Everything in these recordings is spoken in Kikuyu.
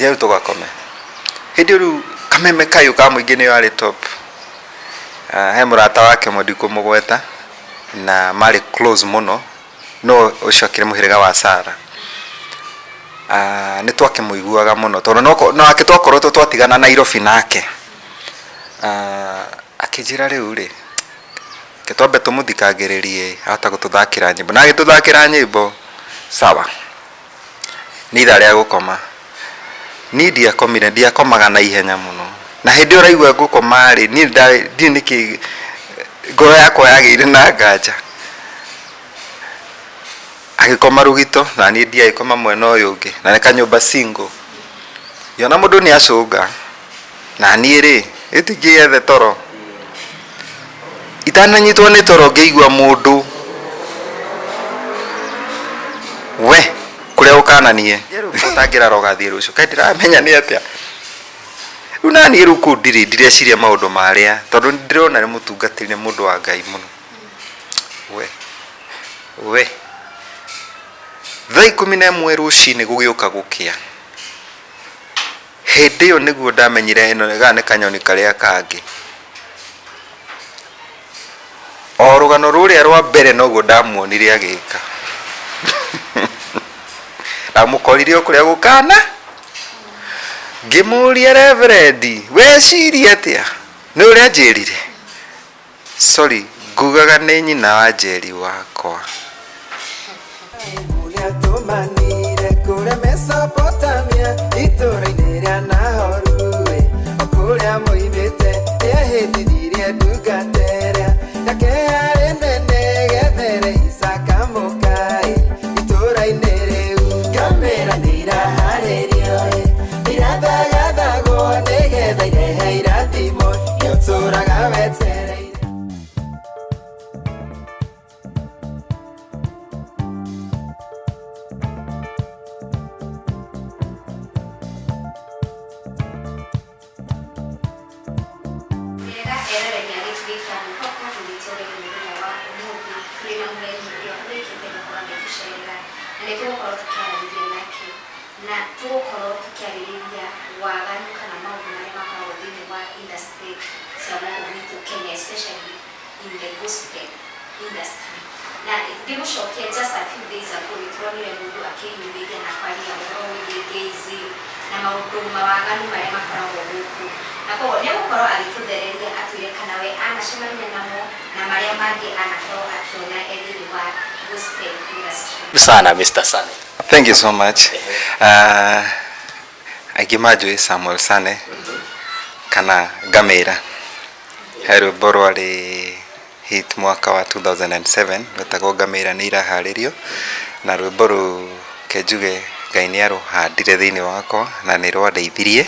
Thiĩ rĩu tũgakome. Hĩndĩ ĩyo rĩu kameme kayũ ka mũingĩ nĩyo yarĩ top. He mũrata wake ũmwe ndikũmũgweta, na marĩ close mũno, no ũcio akĩrĩ mũhĩrĩga wa Sarah. Nĩ twakĩmũiguaga mũno tondũ nake twakoretwo twatigana Nairobi nake. Akĩnjĩra rĩu rĩ, reke twambe tũmũthikagĩrĩrie ahota gũtũthakĩra nyĩmbo. Na agĩtũthakĩra nyĩmbo sawa. Nĩ ithaa rĩa gũkoma. Niĩ ndiakomire, ndiakomaga na ihenya mũno. Na hĩndĩ ĩyo ũraigua ngũkoma rĩ, niĩ ndiũĩ nĩkĩ ngoro yakwa yagĩire na nganja. Agĩkoma rũgito na niĩ ndiagĩkoma mwena ũyũ ũngĩ, na nĩ kanyũmba single. Ngĩona mũndũ nĩ acũnga, na niĩ rĩ, ĩtingĩethe toro. Itananyitwo nĩ toro ngĩigua mũndũ we kũrĩa ũkananie ũtangĩrara ũgathiĩ rũciũ kaĩ ndiramenya nĩ atĩa rĩu naniĩ rĩu kũu ndirĩ ndireciria maũndũ marĩa tondũ ndĩrona nĩ mũtungatĩri nĩ mũndũ wa Ngai mũno we we thaa 11 rũcinĩ gũgĩũka gũkĩa. Hĩndĩ ĩyo nĩguo ndamenyire ĩno gaka nĩ kanyoni karĩa kangĩ. O rũgano rũrĩa rwa mbere noguo ndamuonire agĩka. Ndamũkorire o kũrĩa gũkana, ngĩmũria reverendi, weciria atĩa? Nĩ ũrĩa anjĩrire? Sorry, ngugaga nĩ nyina wa Njeri wakwa. Nĩatũmanire kũrĩa Mesopotamia itũũra-inĩ rĩa Nahoru-ĩ, o kũrĩa moimĩte, nĩehĩtithirie ndungata ĩrĩa yake yarĩ nene ĩgethere Isaaka mũka-ĩ, itũũra-inĩ rĩu ngamĩra nĩiraharĩrio-ĩ, nĩirathagathagwo nĩgetha irehe irathimo, nĩũtũũraga wetereire. Wega eroreri a gĩtugĩ kĩa mwĩhoko tũnyite ũgeni mũthenya wa ũmũthĩ tũrĩ na mũgeni ũrĩa ũrĩkĩte gũkorwo agĩtũcerera na nĩ tũgũkorwo tũkĩaranĩria nake na tũgũkorwo tũkĩarĩrĩria waganu kana maũndũ marĩa makoragwo thĩinĩ wa industry cia gũkũ gwitũ Kenya especially in the gospel industry. Na ngĩmũcokia just a few days ago nĩ turonire mũndũ akĩyumĩria na kwaria ũhoro wĩgiĩ gayism na maũndũ mawaganu marĩa makoragwo gũkũ. Na koguo nĩ egũkorwo agĩtũthereria atwĩre kana we anacemania namo na marĩa mangĩ anakorwo akĩona e thĩinĩ wa gospel industry. Sana Mr. Sane. Thank you so much. Aingĩ manjũĩ Samuel Sane kana Ngamĩra. He rwĩmbo rwarĩ hit mwaka wa 2007 rwetagwo Ngamĩra nĩ iraharĩrio, na rwĩmbo rũu reke njuge Ngai nĩ arũhandire thĩinĩ wakwa na nĩ rwandeithirie,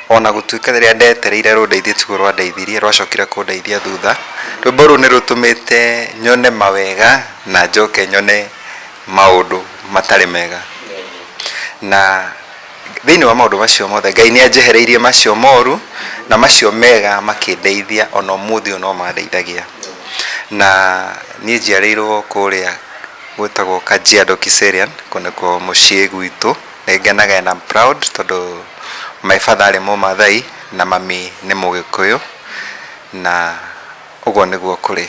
ona gũtuĩka rĩrĩa ndetereire rũndeithie tiguo rwandeithirie, rwacokire kũndeithia thutha. Rwĩmbo rũu nĩ rũtũmĩte nyone mawega na njoke nyone maũndũ matarĩ mega. Na thĩinĩ wa maũndũ macio mothe Ngai nĩ anjehereirie macio moru na macio mega makĩndeithia ona ũmũthĩ ũyũ no mandeithagia. Na niĩ njiarĩirwo kũrĩa gwĩtagwo Kajiado Kiserian, kũu nĩkuo mũciĩ gwitũ. Nĩ ngenaga and I'm proud tondũ my father arĩ mũmathai na mami nĩ mũgĩkũyũ na ũguo nĩguo kũrĩ.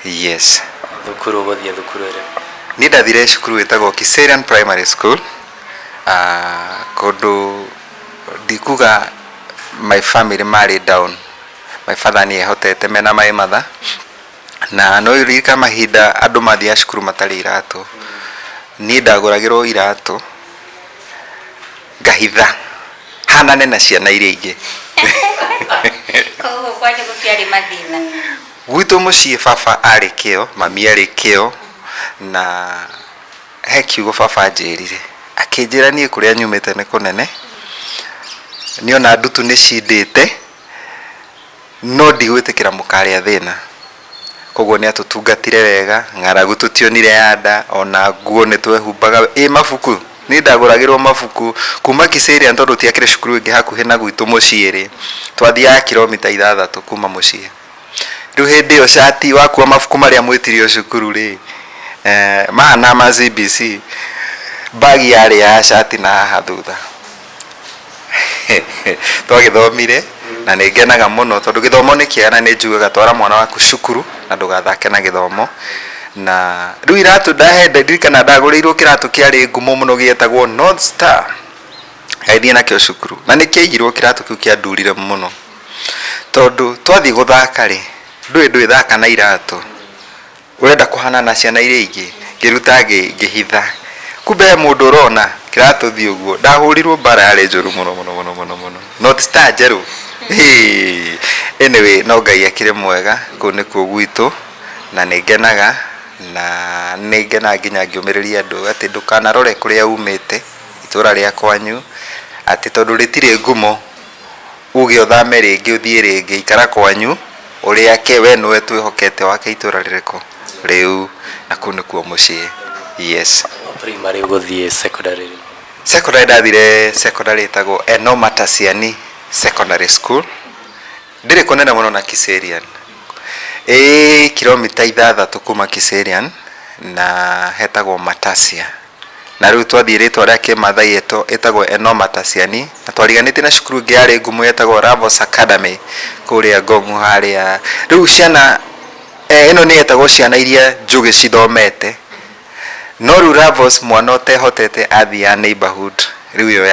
Yes. Thukuru ũgũthiĩ thukuru ĩrĩkũ? Niĩ ndathire cukuru ĩtagwo Kiserian Primary School, kũndũ ndikuga my family marĩ down, my father nĩ ehotete mena my mother, na no ũririkane mahinda andũ mathiaga cukuru matarĩ iratũ, niĩ ndagũragĩrwo iratũ ngahitha hanane na ciana iria ingĩ. Koguo kwanyu gũtiarĩ mathĩna? Gwitũ mũciĩ baba arĩ kĩo, mami arĩ kĩo, na he kiugo baba anjĩrire, akĩnjĩra niĩ kũrĩa nyumĩte nĩ kũnene, niĩ ona ndutu nĩ cindĩte, no ndigwĩtĩkĩra mũkarĩa thĩna. Koguo nĩ atũtungatire wega, ng'aragu tũtionire ya nda, ona nguo nĩ twehumbaga, ĩ mabuku, niĩ ndagũragĩrwo mabuku kuma Kiserian tondũ gũtiakĩrĩ cukuru ĩngĩ hakuhĩ na gwitũ mũciĩ rĩ, twathiaga kiromita ithathatũ kuma mũciĩ. Rĩu hĩndĩ ĩyo cati wakua mabuku marĩa mwĩtirio cukuru rĩ, mahana ma CBC, bag yarĩ ya cati na haha thutha. Twagĩthomire na nĩ ngenaga mũno tondũ gĩthomo nĩ kĩega na nĩ njugaga twara mwana waku cukuru na ndũgathake na gĩthomo. Na rĩu iratũ ndahenda ndirikana ndagũrĩirwo kĩratũ kĩarĩ ngumo mũno gĩetagwo North Star, ngagĩthiĩ nakĩo cukuru na nĩ kĩaigirwo. Kĩratũ kĩu kĩandurire mũno tondũ twathiĩ gũthaka rĩ, ndũĩ ndwĩthaka na iratũ, ũrenda kũhana na ciana iria ingĩ. Ngĩruta ngĩhitha, kumbe he mũndũ ũrona kĩratũ thiĩ ũguo. Ndahũrirwo mbara yarĩ njũru mũno mũno mũno mũno mũno. North Star njerũ. Hey. Anyway, no Ngai akĩrĩ mwega. Kũu nĩkuo gwitũ na nĩ ngenaga, na nĩ ngenaga nginya ngĩũmĩrĩria andũ atĩ ndũkanarore kũrĩa umĩte, itũra rĩa kwanyu, atĩ tondũ rĩtirĩ ngumo uge ũthame rĩngĩ ũthiĩ rĩngĩ. Ikara kwanyu ũrĩake, we nĩwe twĩhokete wake itũra rĩrĩkũ rĩu, na kũu nĩkuo mũciĩ, yes. Primary ũgũthiĩ secondary rĩ? Secondary ndathire secondary ĩtagwo Enoma Tasiani Secondary School, ndĩrĩ kũnene mũno na Kiserian, ĩ kilomita 6 kuma Kiserian, na hetagwo Matasia, na rĩu twathiĩ rĩtwa rĩa kĩmathai ĩtagwo Enoma Tasiani, na twariganĩtie na cukuru ĩngĩ yarĩ ngumo yetagwo Ravos Academy kũrĩa Ngong'u harĩa. Rĩu ciana ĩno nĩ yetagwo ciana iria njũgĩ cithomete, no rĩu Ravos mwana ũtehotete athiaga neighborhood rĩu ĩyo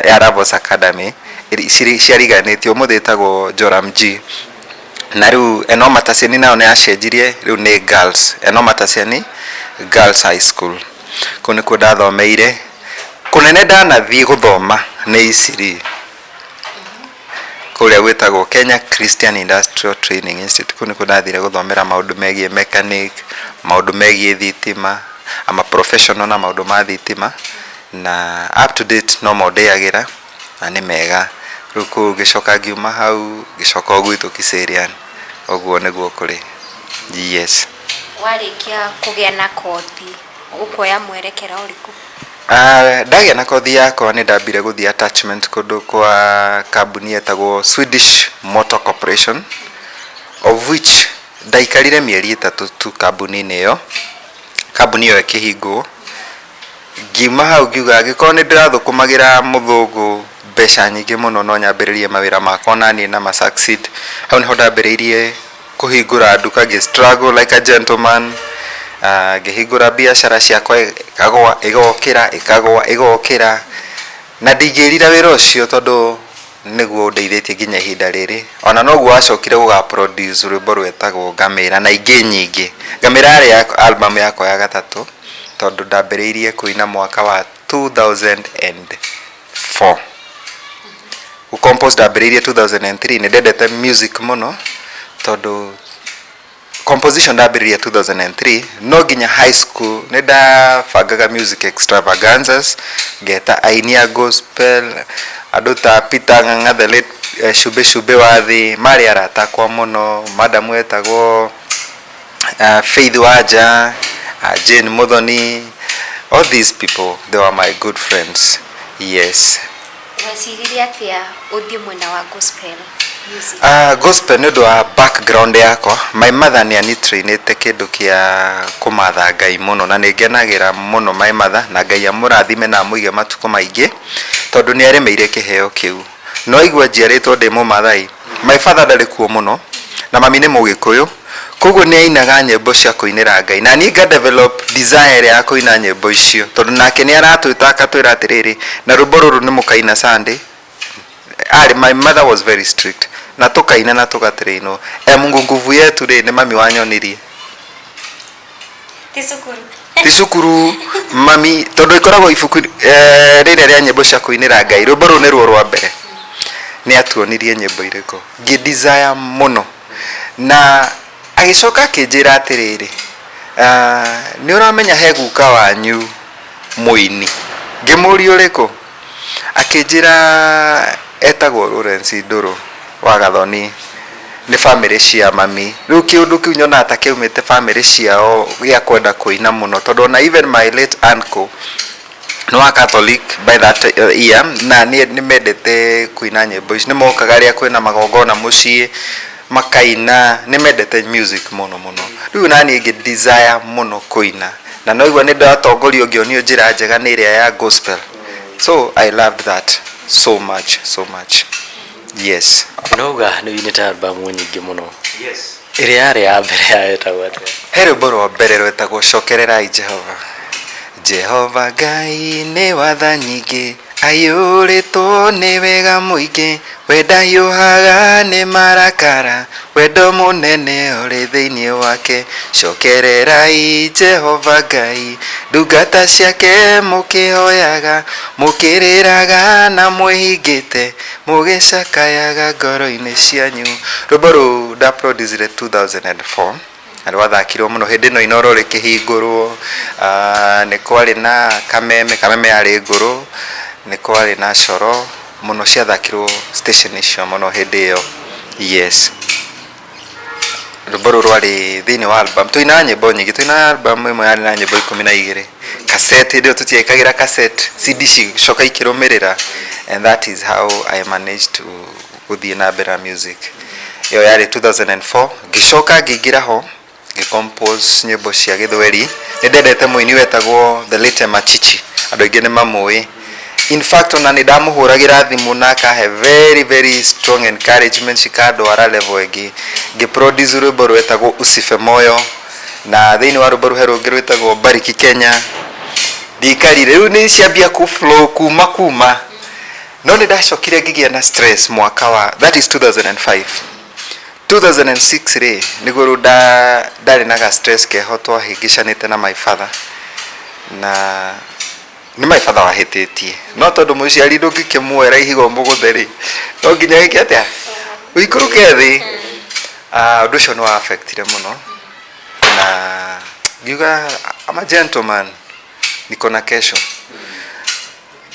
ya Ravos Academy ciariganĩtio. Ũmũthĩ ĩtagwo Joram G. Na rĩu Enoma Tasiani nayo nĩ yacenjirie, rĩu nĩ girls, Enoma Tasiani Girls High School. Kũu nĩkuo ndathomeire. Kũnene ndanathiĩ gũthoma nĩ Isiri, kũrĩa gwĩtagwo Kenya Christian Industrial Training Institute. Kũu nĩkuo ndathire gũthomera maũndũ megiĩ mechanic, maũndũ megiĩ thitima ama professional na maũndũ ma thitima, na up to date no mo ndĩagĩra na nĩ mega. Rĩu kũu ngĩcoka ngiuma hau, ngĩcoka o gwitũ Kiserian. Ũguo nĩguo kũrĩ, yes. Warĩkia kũgĩa na kothi, ũkuoya mwerekera ũrĩkũ? Ndagĩa na kothi yakwa, nĩ ndambire gũthiĩ attachment kũndũ kwa kambuni yetagwo Swedish Motor Corporation, of which ndaikarire mĩeri 3 tu kambuni-inĩ ĩyo. Kambuni ĩyo ĩkĩhingwo. Ngiuma hau ngiuga angĩkorwo nĩ ndĩrathũkũmagĩra mũthũngũ mbeca nyingĩ mũno, no nyambĩrĩrie mawĩra makwa naniĩ na ma succeed. Hau nĩho ndambĩrĩirie kũhingũra nduka, ngĩ struggle like a gentleman. Ngĩhingũra biacara ciakwa, ĩkagwa ĩgokĩra, ĩkagwa ĩgokĩra, na ndingĩrira wĩra ũcio tondũ nĩguo ũndeithĩtie nginya ihinda rĩrĩ. Ona noguo wacokire gũga produce rwĩmbo rwetagwo Ngamĩra na ingĩ nyingĩ. Ngamĩra yarĩ ya album yakwa ya gatatũ, tondũ ndambĩrĩirie kũina mwaka wa 2004. Gũcompose ndambĩrĩirie 2003. Nĩ ndendete music mũno tondũ composition ndambĩrĩria 2003, no nginya high school nĩ ndabangaga music extravaganzas, ngeta aini a gospel, andũ ta Peter Ng'ang'a, the late Shube Shube wa thĩ, marĩ arata akwa mũno, madam wetagwo Faith Wanja, Jane Muthoni, all these people, they were my good friends, yes. Weciririe atĩa ũthiĩ mwena wa gospel music? Gospel nĩ ũndũ wa background yakwa. My mother nĩ anitrainĩte kĩndũ kĩa kũmatha Ngai mũno, na nĩ ngenagĩra mũno my mother, na Ngai amũrathime na amũige matukũ maingĩ, tondũ nĩ arĩmĩire kĩheo kĩu. No aigua njiarĩtwo ndĩ Mũmathai. My father ndarĩ kuo mũno, na mami nĩ Mũgĩkũyũ, koguo nĩ ainaga nyĩmbo cia kũinĩra Ngai, na niĩ nga develop desire ya kũina nyĩmbo icio, tondũ nake nĩ aratwĩta akatwĩra atĩrĩrĩ, na rwĩmbo rũrũ nĩ mũkaina Sunday. Arĩ, my mother was very strict, na tũkaina na tũgatrainwo. E Mungu nguvu yetu rĩ, nĩ mami wanyonirie. Ti cukuru? Ti cukuru, mami, tondũ ĩkoragwo ibuku rĩrĩa rĩa nyĩmbo cia kũinĩra Ngai, rwĩmbo rũu nĩruo rwa mbere. Nĩ atuonirie nyĩmbo irĩkũ, ngĩ desire mũno, na agĩcoka akĩnjĩra atĩrĩrĩ, nĩ ũramenya he guka wanyu mũini. Ngĩmũria ũrĩkũ, akĩnjĩra etagwo Lawrence Ndũrũ wa Gathoni, nĩ bamĩrĩ cia mami. Rĩu kĩũndũ kĩu nyonaga ta kĩaumĩte bamĩrĩ ciao gĩa kwenda kũina mũno, tondũ ona even my late uncle nĩ wa Catholic by that year, na nĩ mendete kũina nyĩmbo ici. Nĩ mokaga rĩrĩa kwĩna magongona mũciĩ makaina, nĩ mendete music mũno mũno. Rĩu naniĩ ngĩ desire mũno kũina, na noigua nĩ ndatongorio ngĩonio njĩra njega nĩ ĩrĩa ya gospel, so I loved that so much, so much. Yes. Nauga nĩ wĩinĩte album nyingĩ mũno. Yes. Ĩrĩa yarĩ ya mbere yetagwo atĩa? He rwĩmbo rwa mbere rwetagwo Cokererai Jehova. Jehova Ngai nĩ watha nyingĩ, aiyũrĩtwo nĩ wega mũingĩ, we ndahiũhaga nĩ marakara, wendo mũnene ũrĩ thĩinĩ wake. Cokererai Jehova Ngai, ndungata ciake mũkĩhoyaga, mũkĩrĩraga na mwĩhingĩte, mũgĩcakayaga ngoro-inĩ cianyu. Rwĩmbo rũu ndaproducire 2004 na rwathakirwo mũno hĩndĩ ĩno Inooro rĩkĩhingũrwo. Nĩ kwarĩ na Kameme, Kameme yarĩ ngũrũ, nĩ kwarĩ na Coro, mũno ciathakirwo station icio mũno hĩndĩ ĩyo. Yes. Rwĩmbo rũu rwarĩ thĩinĩ wa album. Tũinaga nyĩmbo nyingĩ, tũinaga album ĩmwe yarĩ na nyĩmbo 12. Cassette, hĩndĩ ĩyo tũtiekagĩra cassette, CD cicoka ikĩrũmĩrĩra, and that is how I managed to gũthiĩ na mbere na music. Ĩyo yarĩ 2004, ngĩcoka ngĩingĩra ho ngĩcompose nyĩmbo cia gĩthweri. Nĩ ndendete mũini wetagwo the late Machichi, andũ aingĩ nĩ mamũĩ. In fact, ona nĩ ndamũhũragĩra thimũ na akahe very very strong encouragement cikandwara level ĩngĩ. Ngĩproduce rwĩmbo rwetagwo Usife Moyo, na thĩinĩ wa rwĩmbo rũu he rũngĩ rwĩtagwo Bariki Kenya. Ndikarire, rĩu nĩ ciambia ku flow kuma kuma. No nĩ ndacokire ngĩgĩa na stress mwaka wa, that is 2005. 2006 rĩ, nĩguo rĩu ndarĩ na ga stress keho twahĩngĩcanĩte na my father. Na nĩ my father wahĩtĩtie. No tondũ mũciari ndũngĩkĩmuoera ihiga ũmũgũthe rĩ, no nginya wĩke atĩa? Ũikũrũke thĩ. Ũndũ ũcio nĩ wa affectire mũno. Na ngiuga I'm a gentleman, niko na kesho.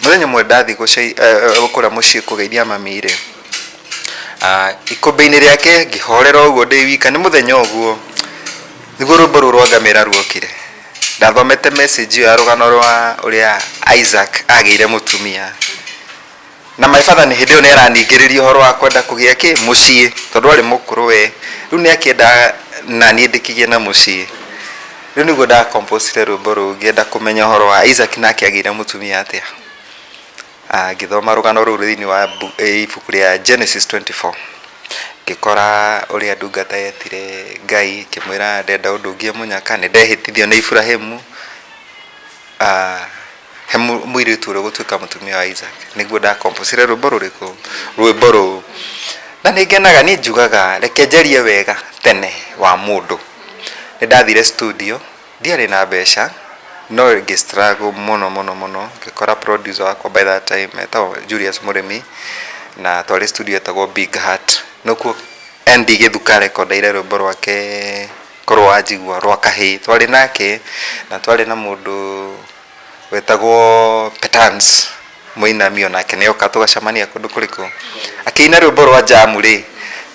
Mũthenya ũmwe ndathiĩ kũrĩa mũciĩ kũgeithia mami rĩ, ikũmbĩ-inĩ rĩake ngĩhorera ũguo ndĩ wika, nĩ mũthenya ũguo nĩguo rwĩmbo rũu rwa Ngamĩra ruokire. Ndathomete message ĩyo ya rũgano rwa ũrĩa Isaac agĩire mũtumia. Na my father nĩ hĩndĩ ĩyo nĩ araningĩrĩria ũhoro wa kwenda kũgĩa kĩ mũciĩ, tondũ arĩ mũkũrũ we. Rĩu nĩ akĩendaga naniĩ ndĩkĩgĩe na mũciĩ. Rĩu nĩguo ndacomposire rwĩmbo rũu ngĩenda kũmenya ũhoro wa Isaac nake agĩire mũtumia atĩa. Ngĩthoma rũgano rũu thĩinĩ wa ibuku rĩa Genesis 24. Ngĩkora ũrĩa ndungata yetire Ngai ĩkĩmwĩra ndenda ũndũ ũngĩ mũnyaka, nĩ ndehĩtithio nĩ Iburahĩmu, he mũirĩtu ũrĩa ũgũtuĩka mũtumia wa Isaac. Nĩguo ndacomposire rwĩmbo rũrĩkũ? Rwĩmbo rũu. Na nĩ ngenaga, niĩ njugaga reke njarie wega tene wa mũndũ. Nĩ ndathire studio, ndiarĩ na mbeca, no ngĩ struggle mũno mũno mũno, ngĩkora producer wakwa by that time etagwo Julius Mũrĩmi, na twarĩ studio etagwo Big Heart. Nĩkuo Andy Gĩthuka arekondeire rwĩmbo rwake korwo wanjigua rwa kahĩĩ. Twarĩ nake na twarĩ na mũndũ wetagwo Petans mũinami onake nĩ oka tũgacemania kũndũ kũrĩkũ. Akĩina rwĩmbo rwa Jamu rĩ,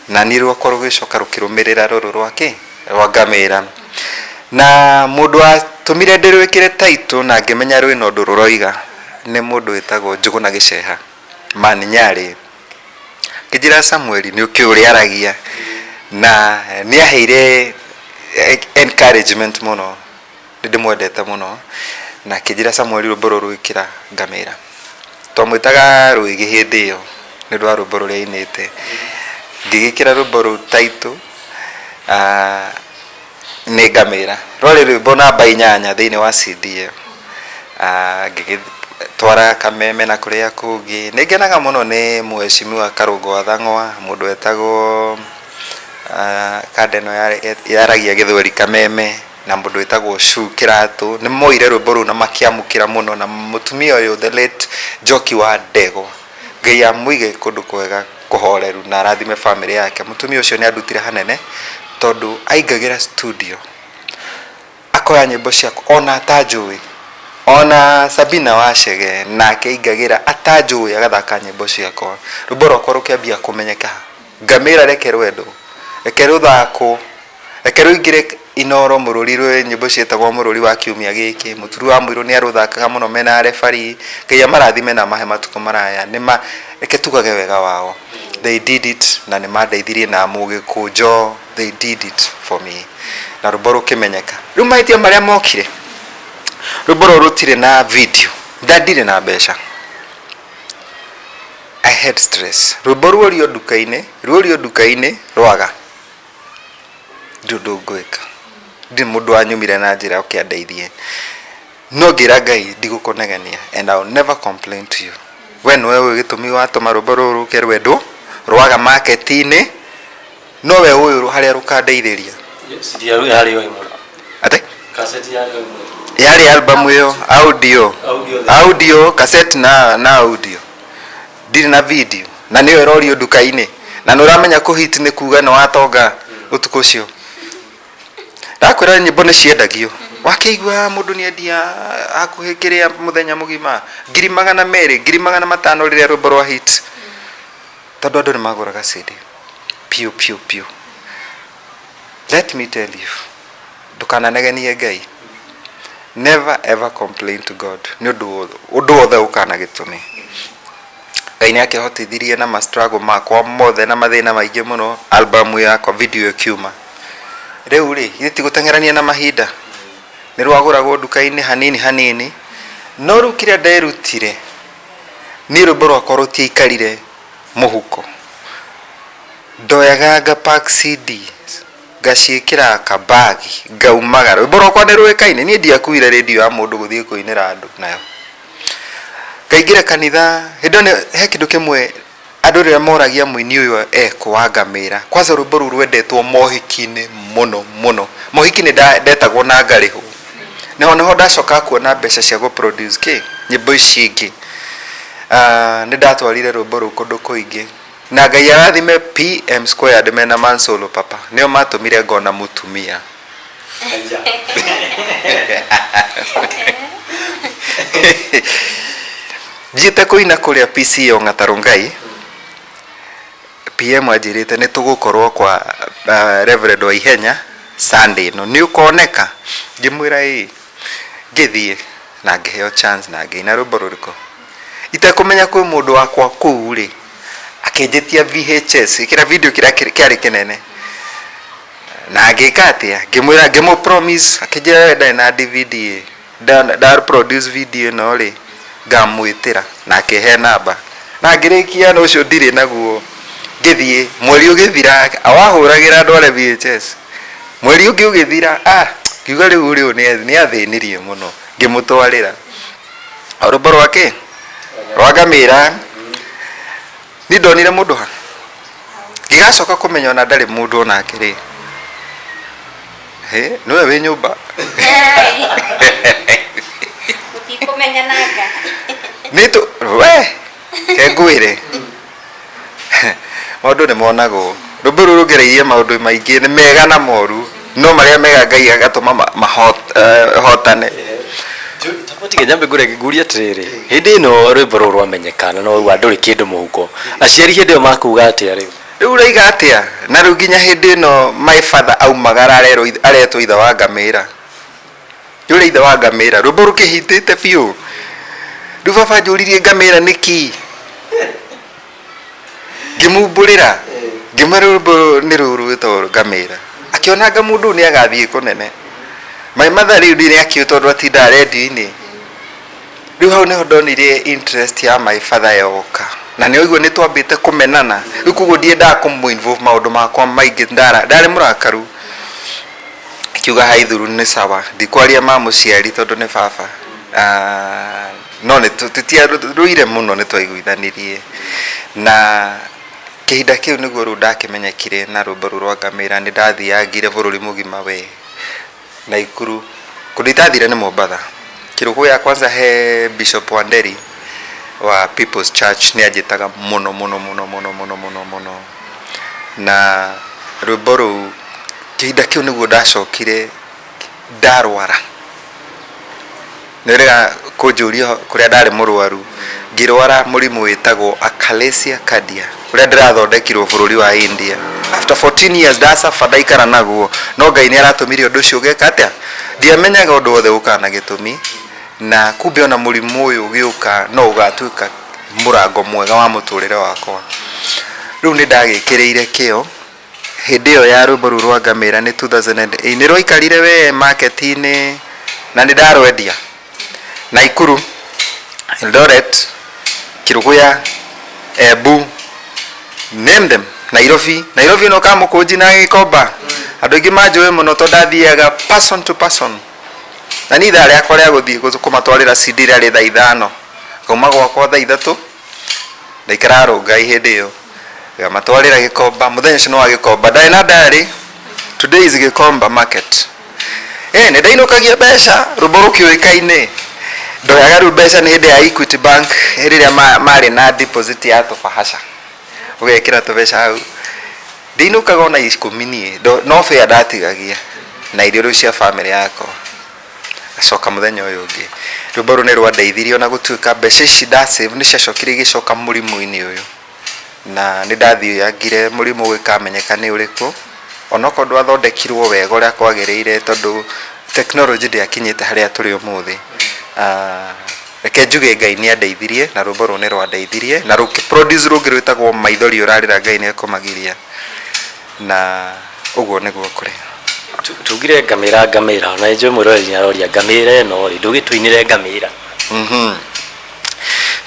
na niĩ rwakwa rũgĩcoka rũkĩrũmĩrĩra rũrũ rwa kĩ? Rwa Ngamĩra. Na mũndũ watũmire ndĩrwĩkĩre title na ngĩmenya rwĩna ũndũ rũroiga nĩ mũndũ wĩtagwo Njũgũna Gĩceha, Man Nyarĩ. Akĩnjĩra Samuel nĩ ũkĩũĩ ũrĩa aragia, na nĩ aheire encouragement mũno, nĩ ndĩmwendete mũno, na akĩnjĩra Samuel rwĩmbo rũrũ ĩkĩra Ngamĩra. Twamwĩtaga Rwĩgĩ hĩndĩ ĩyo nĩ ũndũ wa rwĩmbo rũrĩa ainĩte. Ngĩgĩkĩra rwĩmbo rũu title nĩ Ngamĩra. Rwarĩ rwĩmbo namba 8 thĩinĩ wa CD ĩyo. Ngĩgĩtwara Kameme na kũrĩa kũngĩ. Nĩ ngenaga mũno nĩ mheshimiwa Karũngo wa Thang'wa, mũndũ wetagwo kanda ĩno yaragia gĩthweri Kameme, na mũndũ wĩtagwo Shu Kĩratũ. Nĩ moire rwĩmbo rũu na makĩamũkĩra mũno, na mũtumia ũyũ the late Njoki wa Ndegwa, Ngai amũige kũndũ kwega kũhoreru na arathime famĩlĩ yake. Mũtumia ũcio nĩ andutire hanene tondũ aingagĩra studio akoya nyĩmbo ciakwa ona atanjũĩ. Ona Sabina Wachege nake aingagĩra atanjũĩ agathaka nyĩmbo ciakwa. Rwĩmbo rwakwa rũkĩambia kũmenyeka. Ngamĩra reke rwendwo, reke rũthakwo, reke rũingĩre Inooro mũrũri rwĩ nyĩmbo ciĩtagwo mũrũri wa kiumia gĩkĩ. Mũturi wa mũirũ nĩ arũthakaga mũno mena refari. Ngai amarathime na amahe matukũ maraya. Nĩma reke tugage wega wao. They did it na nĩ mandeithirie na mũgĩkũnjo. They did it for me. Na rwĩmbo rũkĩmenyeka. Rĩu mahĩtia marĩa mokire, rwĩmbo rũrũ rũtirĩ na video. Ndirĩ na mbeca. I had stress. Rwĩmbo ruorio nduka-inĩ, ruorio nduka-inĩ rwaga. Ndirĩ ũndũ ngwĩka. Ndirĩ mũndũ wanyumire na njĩra oke andeithie. No ngĩra Ngai ndigũkũnegenia and I will never complain to you. We nĩwe ũĩ gĩtũmi watũma rwĩmbo rũrũ rũke rwendwo rwaga market-inĩ, no we ũĩ harĩa rũkandeithĩria. CD yarĩ o ĩmwe. Atĩ? Cassette yarĩ o ĩmwe. Yarĩ album ĩyo audio. Audio. Audio, cassette na audio. Ndirĩ na video na nĩyo ĩrorio nduka-inĩ na nĩ ũramenya kũ hit nĩ kuga nĩ watonga ũtukũ ũcio. Ndakwĩra nyĩmbo nĩ ciendagio. Wakĩigua mũndũ nĩ endia hakuhĩ kĩrĩa mũthenya mũgima 200,000, 500,000 rĩrĩa rwĩmbo rwa hit. Tondũ andũ nĩ magũraga CD piũ piũ piũ. Let me tell you, ndũkananegenie Ngai. Never ever complain to God nĩ ũndũ ũndũ wothe ũkaga na gĩtũmi. Ngai nĩ akĩhotithirie na ma struggle makwa mothe na mathĩna maingĩ mũno, album yakwa video ĩkiuma. Rĩu rĩ, githĩ ti gũteng'erania na mahinda? Nĩ rwagũragwo nduka-inĩ hanini hanini, no rĩu kĩrĩa nderutire, niĩ rwĩmbo rwakwa rũtiaikarire mũhuko. Ndoyaga nga pack CD, ngaciĩkĩra kabagi, ngaumagara. Rwĩmbo rwakwa nĩ rũĩkaine, niĩ ndiakuire rĩndiũ ya mũndũ gũthiĩ kũinĩra andũ nayo. Ngaingĩra kanitha, hĩndĩ ĩyo he kĩndũ kĩmwe andũ rĩrĩa moragia mũini ũyũ ekũ wa ngamĩra, kwanza rwĩmbo rũu rwendetwo mohiki-inĩ mũno mũno. Mohiki nĩ ndetagwo na ngarĩhwo. Naho nĩho ndacokaga kuona mbeca cia gũ produce kĩ, nyĩmbo ici ingĩ. Nĩ ndatwarire rwĩmbo rũu kũndũ kũingĩ. Na Ngai arathime PM Squared mena Mansolo Papa, nĩo matũmire ngona mũtumia. Thiĩte kũina kũrĩa PCEA Ong'ata Rongai, PM anjĩrĩte nĩ tũgũkorwo kwa Reverend Waihenya Sunday ĩno, nĩ ũkoneka? Ngĩmwĩra ĩĩ, ngĩthiĩ na ngĩheo chance na ngĩina rwĩmbo rũrĩkũ? Itekũmenya kwĩ mũndũ wakwa kũu rĩ, akĩnjĩtia VHS, kĩrĩa video kĩrĩa kĩarĩ kĩnene. Na ngĩka atĩa? Ngĩmwĩra, ngĩmũ promise, akĩnjĩra we ndarĩ na DVD ĩ, nda produce video ĩno rĩ, ngamwĩtĩra na akĩhe namba. Na ngĩrĩkia na ũcio ndirĩ naguo, ngĩthiĩ, mweri ũgĩthira, wahũragĩra ndware VHS. Mweri ũngĩ ũgĩthira, ah, ngiuga rĩu rĩu nĩ athĩnirie mũno, ngĩmũtwarĩra. O rwĩmbo rwa kĩ? Rwa ngamĩra. Niĩ ndonire mũndũ ha? Ngĩgacoka kũmenya ona ndarĩ mũndũ onake rĩ. Hĩ, nĩwe wĩ nyũmba? Mũtikũmenyananga. Nĩ tũ, we, ke ngwĩre. Maũndũ nĩ monagwo. Rwĩmbo rũu rũngereirie maũndũ maingĩ, nĩ mega na moru, no marĩa mega Ngai agatũma mahotane. Tiga nyambe ngũre ngũrie atĩrĩrĩ, hĩndĩ ĩno rwĩmbo rũrũ rwamenyekana no rwa ndũrĩ kĩndũ mũhuko, aciari hĩndĩ ĩyo makuga atĩa rĩu? Rĩu ũroiga atĩa? Na rĩu nginya hĩndĩ ĩno my father aumagara arerwo aretwo ithe wa ngamĩra. Nĩ ũrĩa ithe wa ngamĩra, rwĩmbo rũkĩhitĩte biũ. Rĩu baba anjũririe ngamĩra nĩkĩ? Ngĩmumbũrĩra, ngĩmwĩra rwĩmbo nĩ rũrũ rwĩtagwo ngamĩra. Akĩona anga mũndũ ũyũ nĩ agathiĩ kũnene. My mother rĩu nĩ akĩũĩ tondũ atindaga rendio-inĩ. Rĩu hau nĩho ndonire interest ya my father yoka. Na nĩ waigua nĩ twambĩte kũmenana. Rĩu koguo ndiendaga kũmũ involve maũndũ makwa maingĩ, ndarĩ mũrakaru. Akiuga haithuru nĩ sawa, ndikwaria ma mũciari tondũ nĩ baba. No nĩ tũtiarũire mũno nĩ twaiguithanirie. Na kĩhinda kĩu nĩguo rĩu ndakĩmenyekire na rwĩmbo rũu rwa ngamĩra, nĩ ndathiangire bũrũri mũgima we. Naikuru, kũndũ itathire nĩ Mombatha. Kĩrũgũya kwanza he Bishop Wanderi wa People's Church nĩ anjĩtaga mũno mũno mũno mũno mũno mũno mũno. Na rwĩmbo rũu kĩhinda kĩu nĩguo ndacokire ndarwara. Nĩ wĩrĩga kũnjũria kũrĩa ndarĩ mũrwaru, ngĩrwara mũrimũ wĩtagwo Achalasia cardia, ũrĩa ndĩrathondekirwo bũrũri wa India. After 14 years ndasuffer ndaikara naguo, no Ngai nĩ aratũmire ũndũ ũcio ũgeka atĩa? Ndiamenyaga ũndũ wothe ũkaga na gĩtũmi, na kumbe ona mũrimũ ũyũ ũgĩũka no ũgatuĩka mũrango mwega wa mũtũrĩre wakwa. Rĩu nĩ ndagĩkĩrĩire kĩo, hĩndĩ ĩyo ya rwĩmbo rũu rwa ngamĩra nĩ 2008, nĩ rwaikarire we market-inĩ na nĩ ndarwendia. Naikuru, Eldoret, Kĩrũgũya, Embu, name them, Nairobi. Nairobi no Kamũkũnji na Gĩkomba, andũ aingĩ manjũĩ mũno tondũ ndathiaga person to person, na niĩ ithaa rĩakwa rĩa gũthiĩ kũmatwarĩra CD rĩarĩ thaa 5. Ngauma gwakwa thaa 3, ndaikaraga Rũngai hĩndĩ ĩyo, ngamatwarĩra Gĩkomba. Mũthenya ũcio nĩ wa Gĩkomba, ndarĩ na diary, today is Gĩkomba market. Nĩ ndainũkagia mbeca, rwĩmbo rũkĩũĩkaine. Ndoyaga rĩu mbeca, nĩ hĩndĩ ya Equity Bank, hĩndĩ ĩrĩa marĩ na deposit ya tũbahasha, ũgekĩra tũbeca hau. Ndinũkaga ona 10 niĩ, no fare ndatigagia na irio rĩu cia famĩlĩ yakwa. Ngacoka mũthenya ũyũ ũngĩ. Rwĩmbo rũu nĩ rwandeithirie, ona gũtuĩka mbeca ici nda save nĩ ciacokire igĩcoka mũrimũ-inĩ ũyũ, na nĩ ndathiangire mũrimũ ũgĩkamenyeka nĩ ũrĩkũ, onokorwo ndwathondekirwo wega ũrĩa kwagĩrĩire, tondũ technology ndĩakinyĩte harĩa tũrĩ ũmũthĩ. Reke njuge Ngai nĩ andeithirie, na rwĩmbo rũu nĩ rwandeithirie na rũkĩ produce rũngĩ rwĩtagwo "Maithori Ũrarĩra Ngai nĩ Ekũmagiria", na ũguo nĩguo kũrĩ. Tugire ngamĩra, ngamĩra, na njũĩ mwĩroreri nĩ aroria ngamĩra ĩno rĩ, ndũgĩtũinĩre ngamĩra.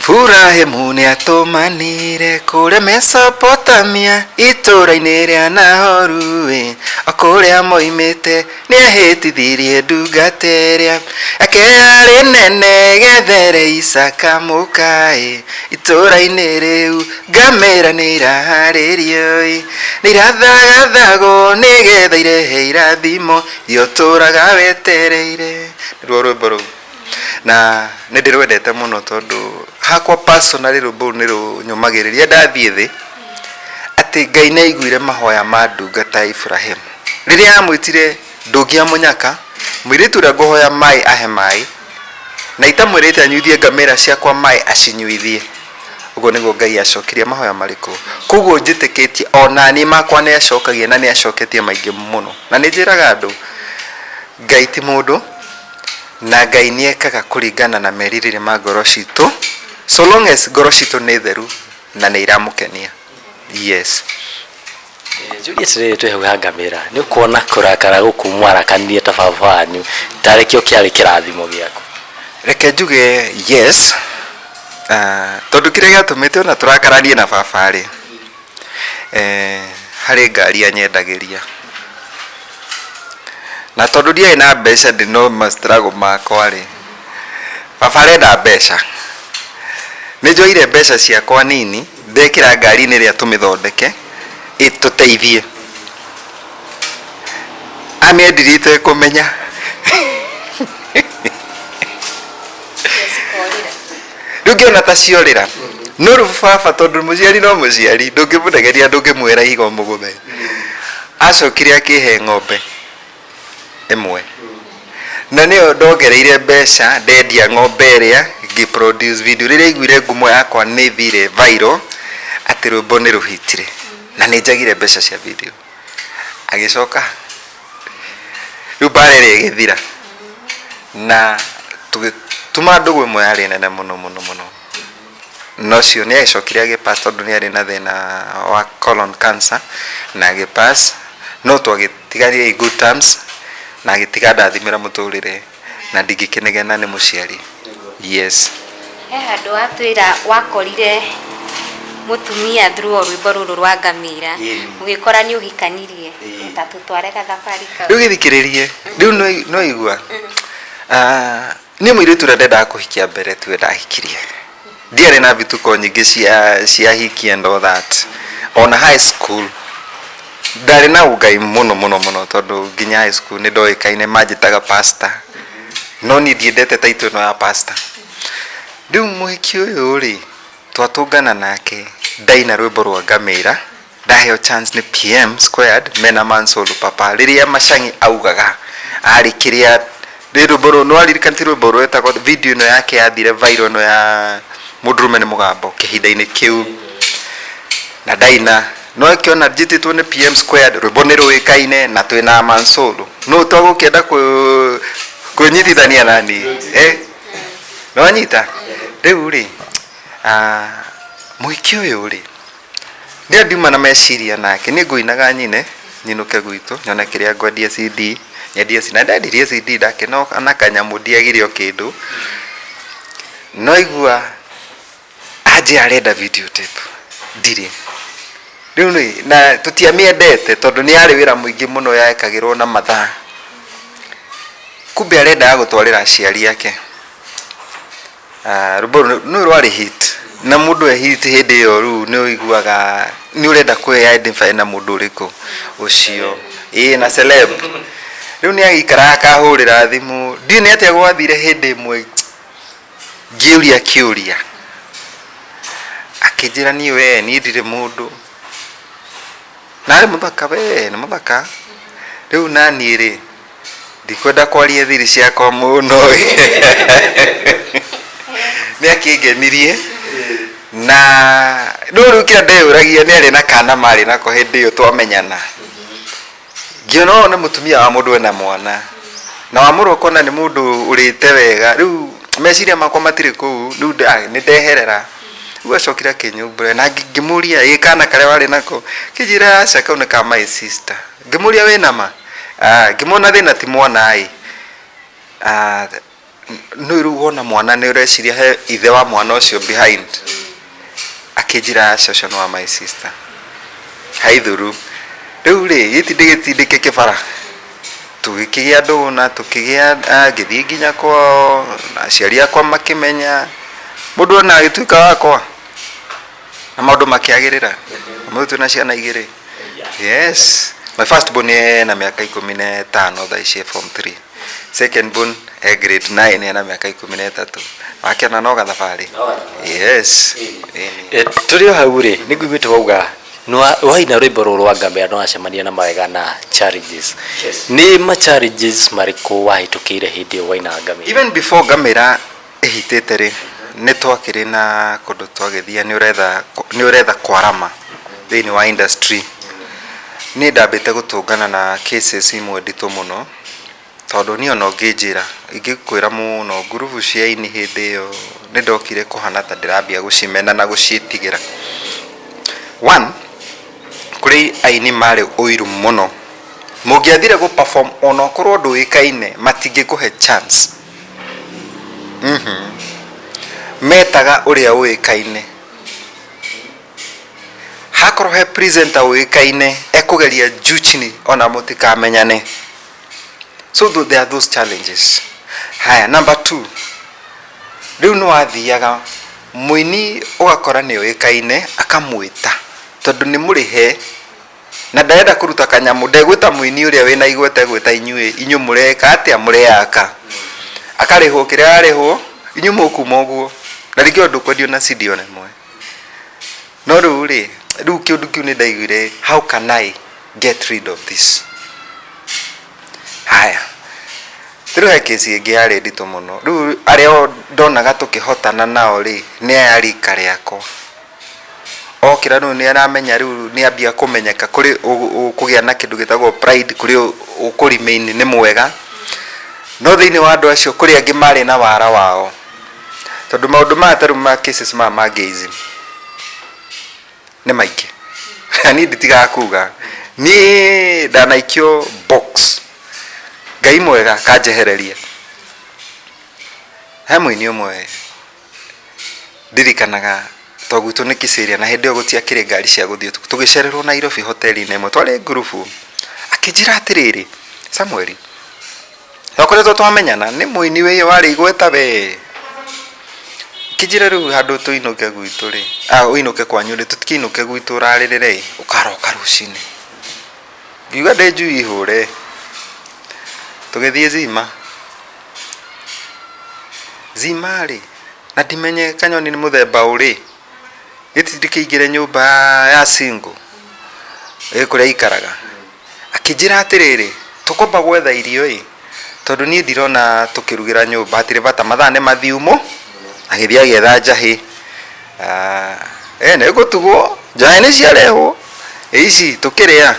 Burahimu nĩatũmanire kũrĩa Mesopotamia, itũũra-inĩ rĩa Nahoru ĩ, o kũrĩa moimĩte. Nĩahĩtithirie ndungata ĩrĩa yake yarĩ nene gethere Isaka mũkaĩ. Itũũra-inĩ rĩu ngamĩra nĩ iraharĩrio ĩ, nĩ irathagathagwo nĩgetha irehe irathimo iria ũtũũraga wetereire. Nĩruo rwĩmbo rũu, na nĩ ndĩrwendete mũno, tondũ hakwa personally rwĩmbo rũu nĩ rũnyũmagĩrĩria ndathiĩ thĩ, atĩ Ngai nĩ aiguire mahoya ma ndungata ya Ibrahimu rĩrĩa amwĩtire ndũngĩa mũnyaka mũirĩtu ũrĩa ngũhoya maĩ ahe maĩ, na itamwĩrĩte anyuithie ngamĩra ciakwa maĩ, acinyuithie. Ũguo nĩguo Ngai acokirie mahoya marĩkũ. Koguo njĩtĩkĩtie ona niĩ makwa nĩ acokagia, na nĩ acoketie maingĩ mũno, na nĩ njĩraga andũ Ngai ti mũndũ, na Ngai nĩ ekaga kũringana na merirĩria ma ngoro citũ, so long as ngoro citũ nĩ theru na nĩ iramũkenia, yes. Njũrie atĩrĩrĩ, twĩ hau ha ngamĩra, nĩ ũkuona kũrakara gũkũ mwarakanirie ta baba wanyu tarĩ kĩo kĩarĩ kĩrathimo gĩaku? Reke njuge yes, tondũ kĩrĩa gĩatũmĩte ona tũrakaranie na baba rĩ, harĩ ngari anyendagĩria, na tondũ ndiarĩ na mbeca, ndĩ no ma struggle makwa rĩ, baba arenda mbeca. Nĩ njoire mbeca ciakwa nini, ndekĩra ngari-inĩ ĩrĩa tũmĩthondeke ĩtũteithie. Amĩendirie itekũmenya. Rĩu ngĩona ta ciorĩra, no rĩu baba, tondũ mũciari no mũciari, ndũngĩmũnegeria, ndũngĩmwĩra ihiga ũmũgũthe. Acokire akĩhe ng'ombe ĩmwe, na nĩyo ndongereire mbeca. Ndendia ng'ombe ĩrĩa, ngĩ produce video. Rĩrĩa aiguire ngumo yakwa nĩ thire viral, atĩ rwĩmbo nĩ rũhitire na nĩ njagire mbeca cia video, agĩcoka rĩu mbara ĩrĩa ĩgĩthira, na tũgĩtuma ndũgũ ĩmwe yarĩ nene mũno mũno mũno. Na ũcio nĩ agĩcokire agĩpass, tondũ nĩ arĩ na thĩna wa colon cancer na agĩpass, no twagĩtiganire in good terms, na agĩtiga ndathimĩra mũtũrĩre, na ndingĩkĩnegena, nĩ mũciari, yes. He handũ watwĩra wakorire mũtumia through o rwĩmbo rũrũ rwa ngamĩra, mũgĩkora nĩ ũhikanirie. Ta tũtware gathabarĩ kau. Rĩu gĩthikĩrĩrie, rĩu no igua. Niĩ mũirĩtu ũrĩa ndendaga kũhikia mbere tiwe ndahikirie. Ndiarĩ na vituko nyingĩ cia hiki and all that. Ona high school ndarĩ na ũngai mũno mũno mũno, tondũ nginya high school nĩ ndoĩkaine, manjĩtaga pastor, no niĩ ndiendete title ĩno ya pastor. Rĩu mũhiki ũyũ rĩ, twatũngana nake, ndaina rwĩmbo rwa ngamĩra, ndaheo chance nĩ PM Squared mena Mansolo Papa, rĩrĩa Macang'i augaga arĩ kĩrĩa rĩ rwĩmbo rũu, nĩ waririkana? Ti rwĩmbo rwetagwo, video ĩno yake yathire viral, ĩno ya mũndũrũme nĩ mũgambo kĩhinda-inĩ kĩu, na ndaina no ĩkĩona njĩtĩtwo nĩ PM Squared, rwĩmbo nĩ rũĩkaine na twĩna Mansolo, no twagũkĩenda kwĩnyitithania nani, nĩwanyita? Rĩu rĩ, mũhiki ũyũ rĩ, nĩyo ndiuma na meciria nake, niĩ ngũinaga nyine nyinũke gwitũ, nyone kĩrĩa ngwendia CD, nyendie CD, na ndendirie CD, ndakĩnoka na kanyamũ, ndiagire o kĩndũ. No igua anjĩra arenda video tape. Ndirĩ. Rĩu rĩ, na tũtiamĩendete tondũ nĩ yarĩ wĩra mũingĩ mũno yekagĩrwo na mathaa. Kumbe arendaga gũtwarĩra aciari ake. Ah, rwĩmbo rũu nĩ rwarĩ hit na mũndũ e hit hĩndĩ ĩyo rĩu nĩ ũiguaga nĩ ũrenda kwĩ identify na mũndũ ũrĩkũ ũcio ĩĩ na celeb. Rĩu nĩ agĩikaraga akahũrĩra thimũ, ndiũĩ nĩ atĩa gwathire hĩndĩ ĩmwe ngĩũria kĩũria, akĩnjĩra niĩ we niĩ ndirĩ mũndũ. Na arĩ mũthaka we nĩ mũthaka. Rĩu naniĩ rĩ, ndikwenda kwaria thiri ciakwa mũno ĩ. Nĩ akĩngenirie na no rĩu kĩrĩa ndeyũragia nĩ arĩ na kana marĩ nako hĩndĩ ĩyo twamenyana. Ngĩona ũyũ nĩ mũtumia wa mũndũ ena mwana na wamũrora ũkona nĩ mũndũ ũrĩte wega rĩu meciria makwa matirĩ kũu rĩu nĩ ndeherera. Rĩu acokire akĩnyumbũra na ngĩmũria ĩ kana karĩa warĩ nako? Akĩnjĩra aca kau nĩ ka my sister. Ngĩmũria wĩna ma? Ngĩmwona thĩna ti mwana ĩ, nĩ rĩu wona mwana nĩ ũreciria he ithe wa mwana ũcio behind. Akĩnjĩra aca ũcio nĩ wa my sister. Haithuru. Rĩu rĩ, gĩtindĩ gĩtindĩke kĩbara. Tũgĩkĩgĩa ndũgũ na tũkĩgĩa, ngĩthiĩ nginya kwao, na aciari akwa makĩmenya. Mũndũ ona agĩtuĩka wakwa, na maũndũ makĩagĩrĩra. Ũmũthĩ twĩna ciana igĩrĩ. Yes. My first born ena mĩaka 15 thaa ici e form 3. Second born e grade 9 ena mĩaka 13. Wakĩona no gathabarĩ. Yes. Ĩni. Tũrĩ o hau rĩ, nĩ ngũiguĩte wauga waina rwĩmbo rũrũ rwa Ngamĩra nĩ wacemania na mawega na challenges. Nĩ ma challenges marĩkũ wahĩtũkĩire hĩndĩ ĩyo waina Ngamĩra? Even before Ngamĩra ĩhitĩte rĩ, nĩ twakĩrĩ na kũndũ twagĩthiaga nĩ ũretha nĩ ũretha kwarama thĩinĩ wa industry. Niĩ ndambĩte gũtũngana na cases imwe nditũ mũno, tondũ niĩ ona ũngĩnjĩra, ingĩkwĩra mũno ngurubu cia aini hĩndĩ ĩyo nĩ ndokire kũhana ta ndĩrambia gũcimena na gũciĩtigĩra. One, kũrĩ aini marĩ ũiru mũno, mũngĩathire gũ perform ona ũkorwo ndũĩkaine matingĩkũhe chance. Metaga ũrĩa ũĩkaine. Hakorwo he presenter ũĩkaine ekũgeria juu chini ona mũtikamenyane. So there are those challenges. Haya, number two, rĩu nĩ wathiaga mũini ũgakora nĩ oĩkaine akamwĩta tondũ nĩ mũrĩhe na ndarenda kũruta kanyamũ ndegwĩta mũini ũrĩa wĩna igweta egwĩta inyuĩ inyuĩ mũreka atĩa mũreyaka akarĩhwo kĩrĩa ararĩhwo inyuĩ mũkuma ũguo na rĩngĩ ona ndũkwendio na CD ona ĩmwe. No rĩu rĩ, rĩu kĩũndũ kĩu nĩ ndaiguire how can I get rid of this? Haya, rĩu he kesi ĩngĩ yarĩ nditũ mũno. Rĩu arĩa ndonaga tũkĩhotana nao rĩ, nĩ aya rika rĩakwa. Okĩra rĩu nĩ aramenya rĩu nĩ ambia kũmenyeka kũrĩ ũkũgĩa na kĩndũ gĩtagwo pride kũrĩ ũkũ remain nĩ mwega. No thĩinĩ wa andũ acio kũrĩ angĩ marĩ na wara wao. Tondũ maũndũ maya ta rĩu ma cases maya ma gayism nĩ maingĩ. Na niĩ nditigaga kuga, niĩ ndanaikio box, Ngai mwega akanjehereria. He mũini ũmwe ndirikanaga tondũ gwitũ nĩ Kĩcĩria na hĩndĩ ĩyo gũtiakĩrĩ ngari cia gũthiĩ ũtukũ, tũgĩcererwo Nairobi hoteri-inĩ ĩmwe twarĩ ngurubu, akĩnjĩra atĩrĩrĩ, Samuel, twakoretwo twamenyana nĩ mũini wĩ warĩ igweta we, akĩnjĩra rĩu handũ tũinũke gwitũ rĩ, ũinũke kwanyu rĩ, tũtikĩinũke gwitũ ũrarĩrĩre ĩ, ũkaroka rũcinĩ. Ngiuga ndĩ njui hũre, tũgĩthiĩ Zima. Zima rĩ, na ndimenye kanyoni nĩ mũthemba ũrĩ, gĩthiĩ kĩingĩre nyũmba ya single ĩ kũrĩa aikaraga. Akĩnjĩra atĩrĩrĩ, tũkwamba gwetha irio ĩ, tondũ niĩ ndirona tũkĩrugĩra nyũmba hatirĩ bata mathaa nĩ mathiu mũ, agĩthiĩ agĩetha njahĩ, nĩ ngũtugwo, njahĩ nĩ ciarehwo, ici tũkĩrĩa,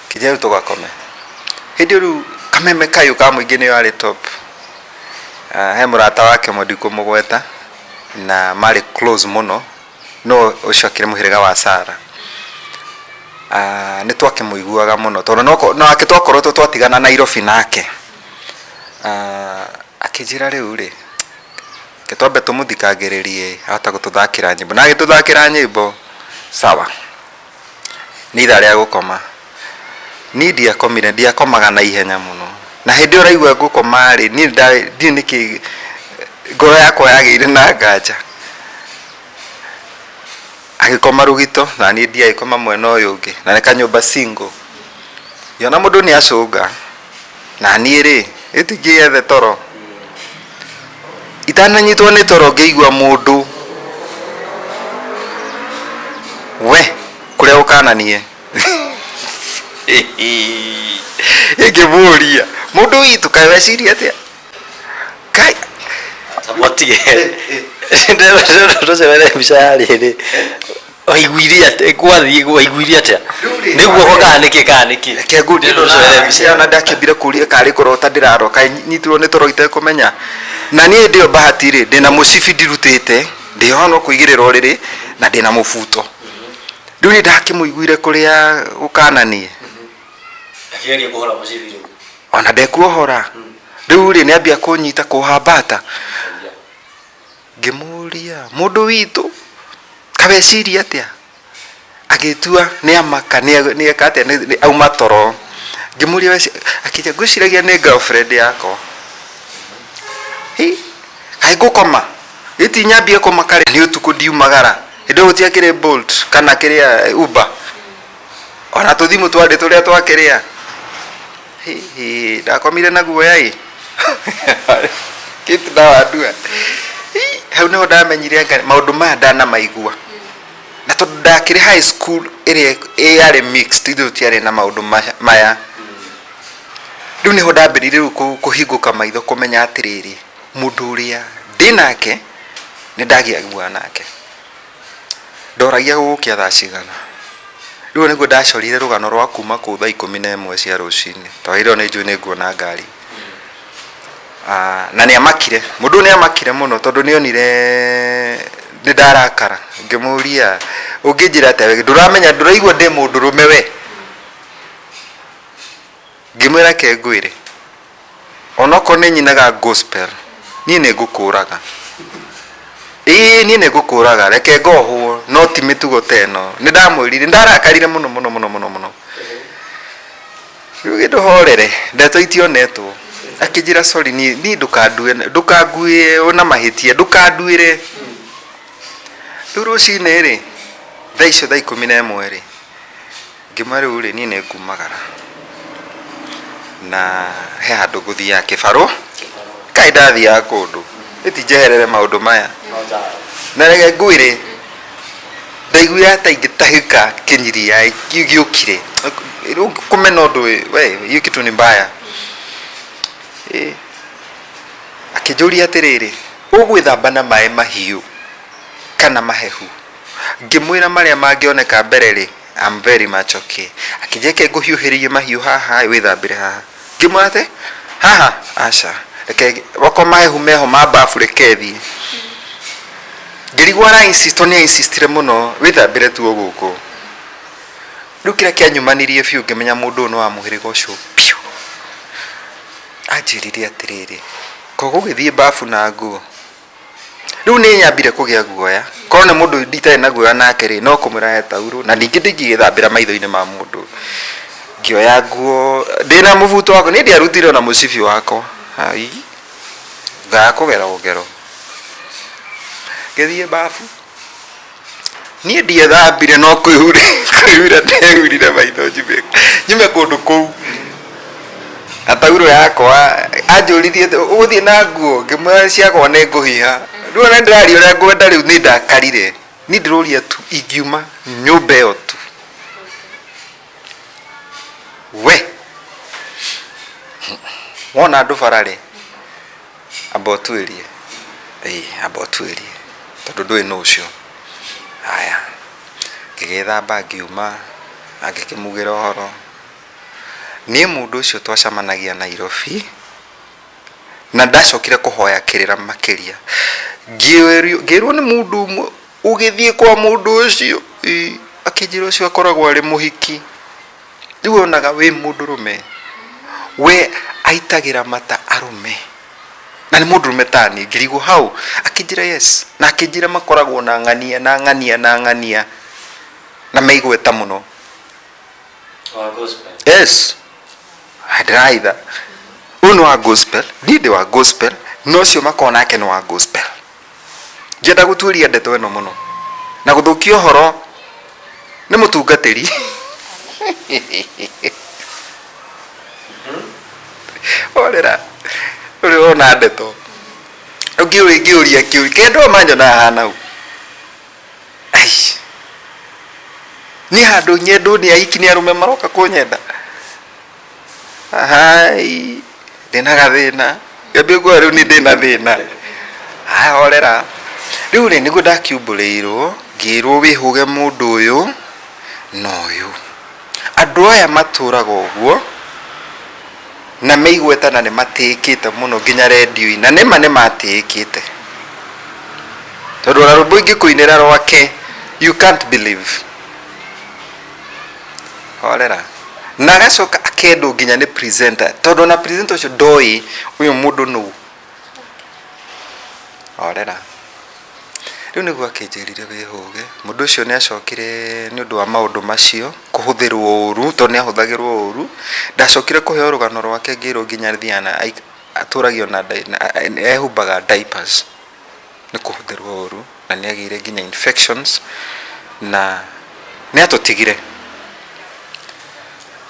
akĩnjĩra rĩu tũgakome. Hĩndĩ ĩyo rĩu kameme kayũ ka mũingĩ nĩyo yarĩ top. He mũrata wake ũmwe ndikũmũgweta, na marĩ close mũno, no ũcio akĩrĩ mũhĩrĩga wa Sarah. Nĩ twakĩmũiguaga mũno tondũ nake twakoretwo twatigana Nairobi nake. Akĩnjĩra rĩu rĩ, reke twambe tũmũthikagĩrĩrie ahota gũtũthakĩra nyĩmbo. Na agĩtũthakĩra nyĩmbo Sawa, nĩ ithaa rĩa gũkoma. Niĩ ndiakomire, ndiakomaga na ihenya mũno. Na hĩndĩ ĩyo ũraigua ngũkoma rĩ, niĩ ndiũĩ nĩkĩ ngoro yakwa yagĩire na nganja. Agĩkoma rũgito na niĩ ndiagĩkoma mwena ũyũ ũngĩ, na nĩ kanyũmba single. Ngĩona mũndũ nĩ acũnga, na niĩ rĩ, ĩtingĩethe toro. Itananyitwo nĩ toro ngĩigua mũndũ we kũrĩa gũkananie. Ingĩmũria mũndũ witũ kaĩ weciria atĩa? Kaĩ Watige. Ndũcemere mbica ya rĩrĩ. Waiguire atĩa? Gwathiĩ waiguire atĩa? Nĩguo kana nĩkĩ kana nĩkĩ? Reke ngũrie Ndũcemere mbica ĩyo. ona ndakĩambire kũria karĩ kũrota ndĩraroka nyitirwo nĩ toro itekũmenya. Na niĩ hĩndĩ ĩyo bahati rĩ ndĩna mũcibi ndirutĩte ndĩho no kũigĩrĩra ũrĩrĩ na ndĩna mũbuto. Rĩu nĩ ndakĩmũiguire kũrĩa gũkananie. Akĩgeria kũhora mũcibi rĩu. Ona ndekuohora. Rĩu rĩ nĩambia kũnyita kũhambata. Ngĩmũria mũndũ witũ kaĩ weciria atĩa? Agĩtua nĩ amaka nĩ eka atĩa auma toro. Ngĩmũria akĩnjĩra ngwĩciragia nĩ girlfriend yakwa. Hi, kaĩ ngũkoma? Ĩti nyambie kũmaka rĩ, nĩ ũtukũ ndiumagara. Hĩndĩ ĩyo gũtiakĩrĩ Bolt kana kĩrĩa Uber. Ona tũthimũ twarĩ tũrĩa twa kĩrĩa. Hi, hi, ndakomire na guoya ĩ. Kĩtu ndawandua. Hi, hau nĩho ndamenyire anga maũndũ maya ndanamaigua. Na tondũ ndakĩrĩ high school ĩrĩa yarĩ mixed ithuĩ tũtiarĩ na maũndũ maya. Rĩu nĩho ndambĩrĩirie rĩu kũhingũka maitho kũmenya atĩrĩrĩ, mũndũ ũrĩa ndĩnake nĩ ndagĩa guoya nake. Ndoragia gũgũkĩa thaa cigana. Rĩu nĩguo ndacorire rũgano rwa kuma kũu thaa 11 cia rũcinĩ tondũ hĩndĩ ĩyo nĩ njũĩ nĩ nguona ngari. Na nĩ amakire, mũndũ ũyũ nĩ amakire mũno tondũ nĩ onire nĩ ndarakara. Ngĩmũria ũngĩnjĩra atĩa we ndũramenya ndũraigua ndĩ mũndũrũme we? Ngĩmwĩra reke ngwĩre, onokorwo nĩ nyinaga gospel, niĩ nĩ ngũkũraga. Ĩĩ niĩ nĩ ngũkũraga, reke ngohwo, no ti mĩtugo ta ĩno. Nĩ ndamwĩrire, nĩ ndarakarire mũno mũno mũno mũno mũno. Rĩu ndũhorere, ndeto itionetwo. Akĩnjĩra sorry niĩ niĩ ndũkandue ndũkangue na mahĩtia, ndũkanduĩre. Rĩu rũcinĩ rĩ, thaa icio thaa 11 rĩ, Ngĩmwĩra rĩu rĩ, niĩ nĩ ngumagara na he handũ ngũthiaga kĩbarũ, kaĩ ndathiaga kũndũ, ĩti njeherere maũndũ maya. Na reke ngwĩre, ndaiguaga ta ingĩtahĩka kĩnyiria gĩũkire. Rĩu kũmena ũndũ we hiyo kitu ni mbaya. Akĩnjũria atĩrĩrĩ, ũgwĩthamba na maĩ mahiũ kana mahehu? Ngĩmwĩra marĩa mangĩoneka mbere rĩ, I'm very much okay. Akĩnjĩra reke ngũhiũhĩrie mahiũ haha ĩ wĩthambĩre haha. Ngĩmwĩra atĩ haha aca reke okorwo mahehu meho ma bafu reke thiĩ. Ngĩrigwo ara insist tondũ nĩ a insistire mũno wĩthambĩre tu o gũkũ. Rĩu kĩrĩa kĩanyumanirie biũ ngĩmenya mũndũ ũyũ nĩ wa mũhĩrĩga ũcio biũ, anjĩrire atĩrĩrĩ, ko gũgĩthiĩ bafu na nguo? Rĩu nĩ nyambire kũgĩa guoya, korwo nĩ mũndũ itarĩ na guoya nake rĩ, no kũmwĩra he taurũ, na ningĩ ndingĩgĩthambĩra maitho-inĩ ma mũndũ. Ngĩoya nguo, ndĩna mũbuto wakwa, niĩ ndiarutire ona mũcibi wakwa, ai, ngaga kũgera ngero. Ngĩthiĩ babu, Niĩ ndiethambire no kwĩhura ndehurire maitho nyume kũndũ kũu. Na taurũ yakwa anjũririe ũgũthiĩ na nguo ngĩmwĩra ciakwa nĩ ngũhiha. Rĩu ona ndĩraria ũrĩa ngwenda rĩu nĩ ndakarire. Niĩ ndĩroria tu ingiuma nyũmba ĩyo tu we wona andũ bara rĩ Amba ũtuĩrie, ĩĩ amba ũtuĩrie tondũ ndũĩ nũ ũcio. Haya, ngĩgĩthamba ngiuma na ngĩkĩmugĩra ũhoro. Niĩ mũndũ ũcio twacemanagia Nairobi, na ndacokire kũhoya kĩrĩra makĩria, ngĩrwo nĩ mũndũ ũmwe ũgĩthiĩ kwa mũndũ ũcio, ĩ akĩnjĩra ũcio akoragwo arĩ mũhiki. Rĩu wonaga wĩ mũndũrũme, we aitagĩra mata arũme, na nĩ mũndũrũme ta niĩ, ngĩrigwo how? Akĩnjĩra yes, na akĩnjĩra makoragwo na ng'ania na ng'ania na ng'ania. Na me igweta mũno. Wa gospel. Yes, ndĩraitha ũyũ nĩ wa gospel, niĩ ndĩ wa gospel, na ũcio makoragwo nake nĩ wa gospel. Ngĩenda gũtuĩria ndeto ĩno mũno na gũthũkia ũhoro nĩ mũtungatĩri. Horera, ũrĩ wona ndeto ũngĩ ũngĩũria kĩũria kĩndũ manyona hana hau. Ai, niĩ handũ nyendwo nĩ aiki nĩ arũme maroka kũnyenda. Hai, ndĩna gathĩna. Ngĩambia kuga rĩu niĩ ndĩna thĩna. Haya horera. Rĩu rĩ nĩguo ndakiumbũrĩirwo ngĩrwo wĩhũge mũndũ ũyũ na ũyũ. Andũ aya matũraga ũguo na me igweta na nĩ matĩĩkĩte mũno nginya rendio-inĩ na nĩma nĩ matĩĩkĩte. Tondũ ona rwĩmbo ingĩkũinĩra rwake you can't believe. Horera. Na agacoka akendwo nginya nĩ presenter tondũ ona presenter ũcio ndoĩ ũyũ mũndũ nũ. Horera. Rĩu nĩguo akĩnjĩrire wĩhũge. Mũndũ ũcio nĩ acokire nĩ ũndũ wa maũndũ macio kũhũthĩrwo ũru tondũ nĩ ahũthagĩrwo ũru. Ndacokire kũheo rũgano rwake ngĩrwo nginya athiaga na atũragio na ehumbaga diapers nĩ kũhũthĩrwo ũru na nĩ agĩire nginya infections na nĩ atũtigire.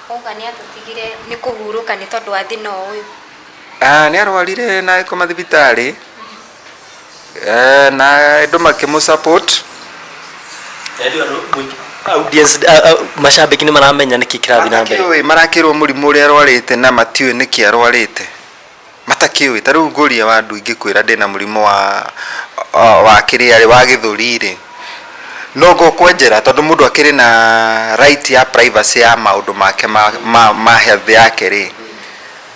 Wauga nĩ atũtigire nĩ kũhurũka nĩ tondũ wa thĩna o ũyũ? Ah, nĩ arwarire na agĩkoma thibitarĩ na andũ makĩmũ support. Audience, macambĩki nĩ maramenya nĩkĩ kĩrathiĩ na mbere? Matakĩũĩ, marakĩrwo mũrimũ ũrĩa arwarĩte na matiũĩ nĩkĩ arwarĩte. Matakĩũĩ, ta rĩu ngũria wa andũ ingĩkwĩra ndĩna mũrimũ wa kĩrĩa rĩ, wa gĩthũri rĩ, no ngũkwenjera tondũ mũndũ akĩrĩ na right ya privacy ya maũndũ make ma health yake rĩ,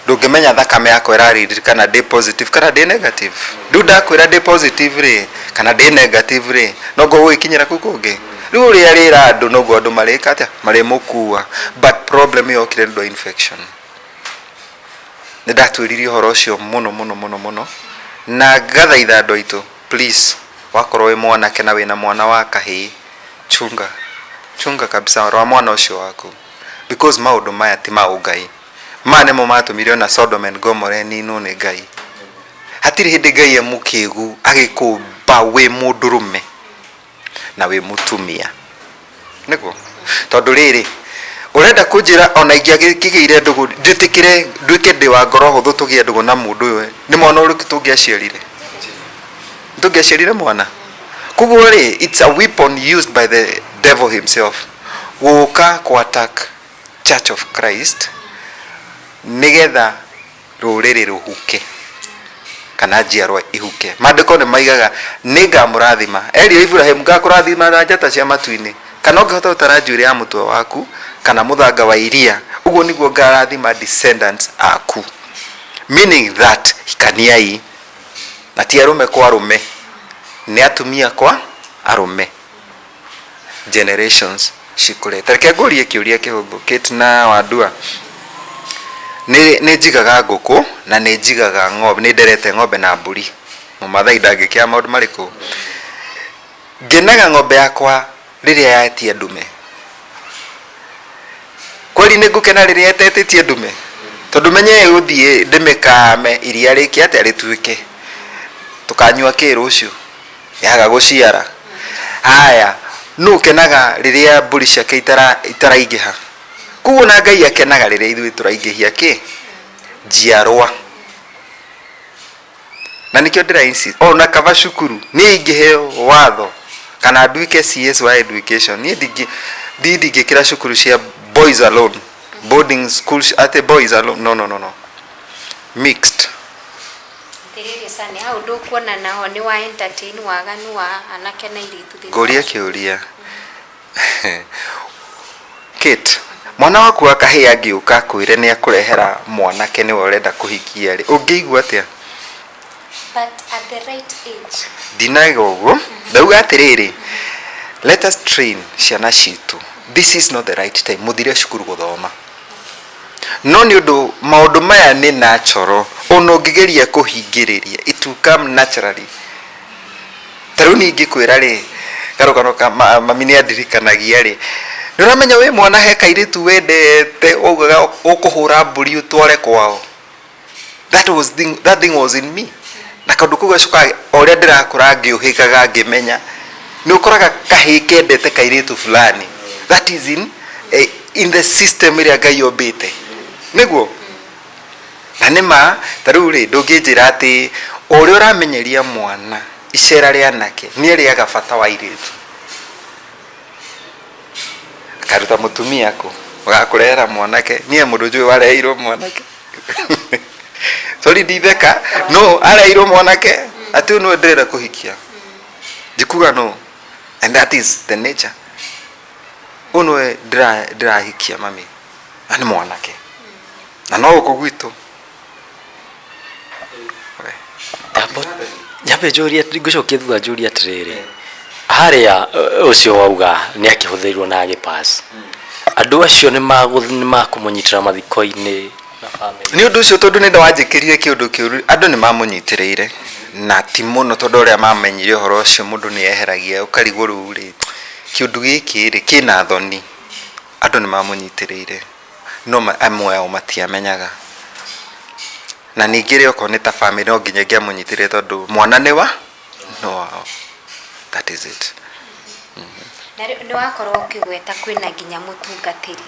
ndũngĩmenya thakame yakwa ĩraread kana ndĩ positive kana ndĩ negative. Rĩu ndakwĩra ndĩ positive rĩ, kana ndĩ negative rĩ, no ngũgũgĩkinyĩra kũu kũngĩ. Rĩu ũrĩa arĩra andũ noguo andũ marĩka atĩa, marĩmũkua. But problem yokire nĩ ũndũ wa infection. Nĩ ndatuĩririe ũhoro ũcio mũno mũno mũno mũno na ngathaitha andũ aitũ, please, wakorwo wĩ mwanake na wĩna mwana wa kahĩĩ, chunga, chunga kabisa rora mwana ũcio waku because maũndũ maya ti ma ũngai. Maya nĩmo matũmire ona Sodom and Gomorrah ĩninwo nĩ Ngai. Hatirĩ hĩndĩ Ngai e mũkĩgu agĩkũmba wĩ mũndũrũme na wĩ mũtumia. Nĩguo? Tondũ rĩrĩ, ũrenda kũnjĩra ona ingĩakĩgĩire ndũgũ njĩtĩkĩre nduĩke ndĩ wa ngoro hũthũ tũgĩe ndũgũ na mũndũ ũyũ, nĩ mwana ũrĩkũ tũngĩaciarire? Tũngĩaciarire mwana? Koguo rĩ, it's a weapon used by the devil himself gũka kũ attack Church of Christ nĩgetha rũrĩrĩ rũhuke kana njiarwa ihuke. Maandĩko nĩ maigaga nĩngamũrathima. Erire Iburahĩmu ngakũrathima na njata cia matu-inĩ, kana ũngĩhota gũtara njuĩrĩ ya mũtwe waku kana mũthanga wa iria, ũguo nĩguo ngarathima descendants aku. Meaning that hikaniai na ti arũme kwa arũme, nĩ atumia kwa arũme. Generations cikũre. Ta reke ngũrie kĩũria kĩhũthũ Kate na Wandua. Nĩ njigaga ngũkũ na nĩ njigaga ng'ombe, nĩ nderete ng'ombe na mbũri. Mũmathai ndangĩkĩaga maũndũ marĩkũ? Ngenaga ng'ombe yakwa rĩrĩa yetia ndume. Kweli nĩ ngũkena rĩrĩa ĩtetĩtie ndume? Tondũ menye ĩgũthiĩ ndĩmĩkame iria rĩke atĩa rĩtuĩke. Tũkanyua kĩ rũciũ? Yaga gũciara. Haya, nũ ũkenaga rĩrĩa mbũri ciake itaraingĩha? Koguo na Ngai akenaga rĩrĩa ithuĩ tũraingĩhia kĩ? Njiarwa. Na nĩkĩo ndĩra insist, ona kaba cukuru, niĩ ingĩheo watho kana nduĩke CS wa education, niĩ ndingĩkĩra cukuru cia boys alone, boarding schools atĩ boys alone, no, no, no, no. Mixed. Atĩrĩrĩ Sani, hau ndũkuona naho nĩ wa entertain waganu wa anake na airĩtu thĩinĩ wa Ngũrie cukuru? Kĩũria. Kate, mwana waku wa kahĩĩ angĩũka akwĩre nĩ akũrehera mwanake nĩwe ũrenda kũhikia rĩ, ũngĩigua atĩa? But at the right age. Ndinaiga ũguo, ndauga atĩrĩrĩ, let us train ciana citũ. This is not the right time, mũthire cukuru gũthoma. No nĩ ũndũ maũndũ maya nĩ natural, ona ũngĩgeria kũhingĩrĩria, it will come naturally. Ta rĩu niĩ ingĩkwĩra rĩ, Karũgano ka mami nĩ andirikanagia rĩ, nĩ ũramenya wĩ mwana he kairĩtu wendete waugaga ũkũhũra mbũri ũtware kwao. That was thing, that thing was in me. Na kaũndũ kau gacoka o ũrĩa ndĩrakũra ngĩũhĩgaga ngĩmenya nĩ ũkoraga kahĩĩ kendete kairĩtu fulani. That is in the system ĩrĩa Ngai ombĩte. Nĩguo? Na nĩ ma, ta rĩu rĩ, ndũngĩnjĩra atĩ o ũrĩa ũramenyeria mwana icera rĩa anake, nĩ arĩaga bata wa airĩtu. Akaruta mũtumia kũ? Ũgakũrehera mwanake. Niĩ he mũndũ njũĩ wareheirwo mwanake. Sorry nditheka, no areheirwo mwanake, atĩ ũyũ nĩwe ndĩrenda kũhikia. Ndikuga no. And that is the nature. Ũyũ nĩwe ndĩrahikia mami. Na nĩ mwanake. Na no gũkũ gwitũ. Nyambe njũrie, ngũcokie thutha njũrie atĩrĩrĩ, harĩa ũcio wauga nĩ akĩhũthĩrirwo na agĩpass, andũ acio nĩ makũmũnyitĩra mathiko-inĩ na family? Nĩ ũndũ ũcio tondũ nĩ wanjĩkĩrire kĩũndũ kĩũru, andũ nĩ mamũnyitĩrĩire na ti mũno tondũ ũrĩa mamenyire ũhoro ũcio mũndũ nĩ eheragia ũkarigwo rĩu rĩ, kĩũndũ gĩkĩ rĩ kĩna thoni. Andũ nĩ mamũnyitĩrĩire no amwe ao matiamenyaga. Na ningĩ rĩ okorwo nĩ ta family no nginya ĩngĩamũnyitĩrĩire tondũ mwana nĩ wa nĩ wao. That is it. Na rĩu nĩ wakorwo ũkĩgweta kwĩna nginya mũtungatĩri.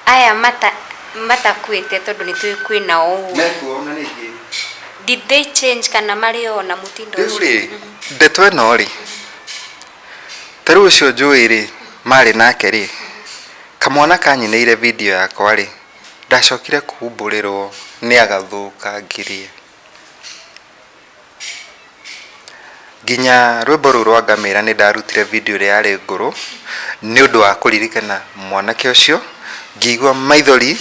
Aya mata matakuĩte tondũ nĩ tũĩ kwĩna o ũguo. Mekuo ona ningĩ. Did they change kana marĩ o na mũtindo Rĩu ũcio? rĩ, ndeto ĩno rĩ, ta rĩu ũcio njũĩ rĩ, marĩ nake rĩ, kamwana kanyinĩire video yakwa rĩ, ndacokire kumbũrĩrwo nĩ agathũkangirie. Nginya rwĩmbo rũu rwa ngamĩra nĩ ndarutire video ĩrĩa yarĩ ngũrũ nĩ ũndũ wa kũririkana mwanake ũcio, ngĩigua maithori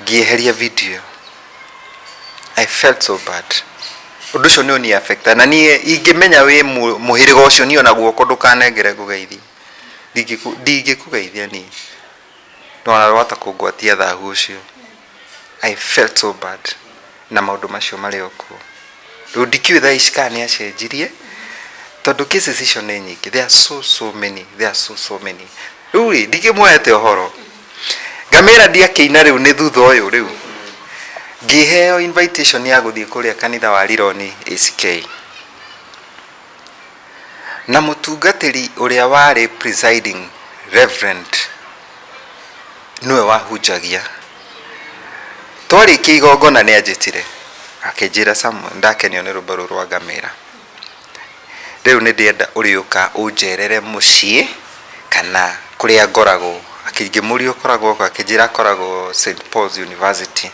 ngĩeheria video ĩyo. I felt so bad. Ũndũ ũcio nĩ ũni affect na niĩ ingĩmenya wĩ mũhĩrĩga ũcio niĩ ona guoko ndũkanengere ngũgeithie. Ndingĩkũgeithia niĩ. Ndona wahota kũngwatia thahu ũcio. I felt so bad na maũndũ macio marĩ o kuo. Rĩu ndikĩũĩ thaa ici kana nĩ acenjirie tondũ cases icio nĩ nyingĩ. There are so so many, there are so so many. Rĩu rĩ ndikĩmũhete ũhoro. Ngamĩra ndiakĩina rĩu nĩ thutha ũyũ rĩu. Ngĩheo invitation ya gũthiĩ kũrĩa kanitha wa Rironi ACK. Na mũtungatĩri ũrĩa warĩ presiding reverend nĩwe wahunjagia. Twarĩkia igongona nĩ anjĩtire akĩnjĩra Samuel ndakenio nĩ rwĩmbo rũrũ rwa ngamĩra. Rĩu nĩ ndĩrenda ũrĩũka ũnjerere mũciĩ kana kũrĩa ngoragwo. Ngĩmũria ũkoragwo kũ? Akĩnjĩra akoragwo St Paul's University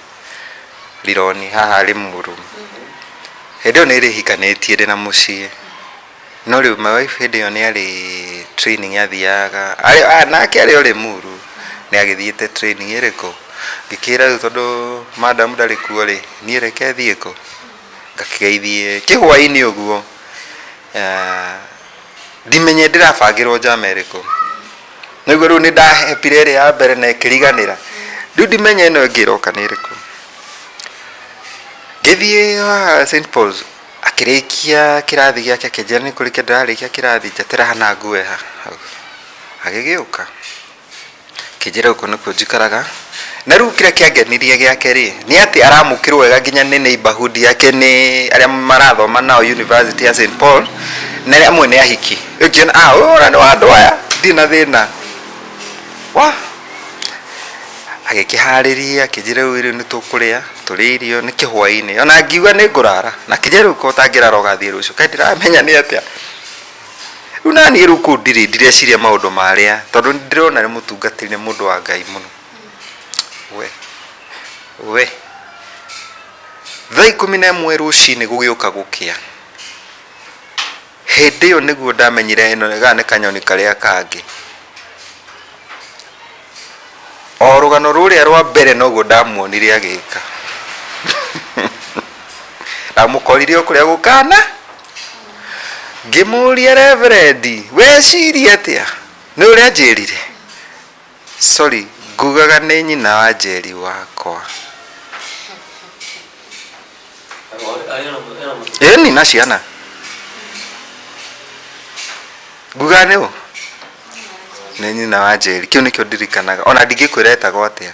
Rironi haha Limuru. Hĩndĩ ĩyo nĩ ndĩhikanĩtie ndĩna mũciĩ. No rĩu my wife hĩndĩ ĩyo nĩ arĩ training athiaga, nake arĩ o Limuru nĩ agĩthiĩte training ĩrĩkũ. Ngĩkĩra rĩu tondũ madam ndarĩ kuo rĩ, niĩ reke thiĩ kũ? Ngakĩgeithie kĩhwainĩ ũguo. Ndimenye ndĩrabangĩrwo njama ĩrĩkũ. Nĩguo rĩu nĩ ndahepire ĩrĩa ya mbere na ĩkĩriganĩra. Rĩu ndimenye ĩno ĩngĩ ĩroka nĩ ĩrĩkũ. Ngĩthiĩ haha St Paul's akĩrĩkia kĩrathi gĩake akĩnjĩra nĩ kũrĩkia ndĩrarĩkia kĩrathi njetera hana ngue hau. Agĩgĩũka akĩnjĩra gũkũ nĩkuo njikaraga. Na rĩu kĩrĩa kĩangenirie gĩake rĩ, nĩ atĩ aramũkĩrwo wega nginya nĩ neighborhood yake nĩ arĩa marathoma nao university ya St Paul na arĩa amwe nĩ ahiki. Rĩu ngĩona ah ũyũ ona nĩ wa andũ aya ndirĩ na thĩna. Wah! Agĩkĩharĩria akĩnjĩra rĩu irio nĩ tũkũrĩa, tũrĩe irio nĩ kĩhwainĩ. Ona ngiuga nĩ ngũrara na akĩnjĩra rĩu ko ũtangĩrara ũgathiĩ rũciũ. Kaĩ ndiramenya nĩ atĩa. Rĩu naniĩ rĩu kũu ndirĩ ndireciria maũndũ marĩa tondũ ndĩrona nĩ mũtungatĩri nĩ mũndũ wa Ngai mũno. We we thaa 11 rũcinĩ gũgĩũka gũkĩa. Hĩndĩ ĩyo nĩguo ndamenyire ĩno gaka nĩ kanyoni karĩa kangĩ. O rũgano rũrĩa rwa mbere noguo ndamuonire agĩka. Ndamũkorire o kũrĩa gũkana. Ngĩmũria reverend, weciria atĩa? Nĩ ũrĩa anjĩrire? Sorry, ngugaga nĩ nyina wa Njeri wakwa. Ĩni na ciana. Ngugaga nĩ ũ? Nĩ nyina wa Njeri. Kĩu nĩkĩo ndirikanaga. Ona ndingĩkwĩra etagwo atĩa.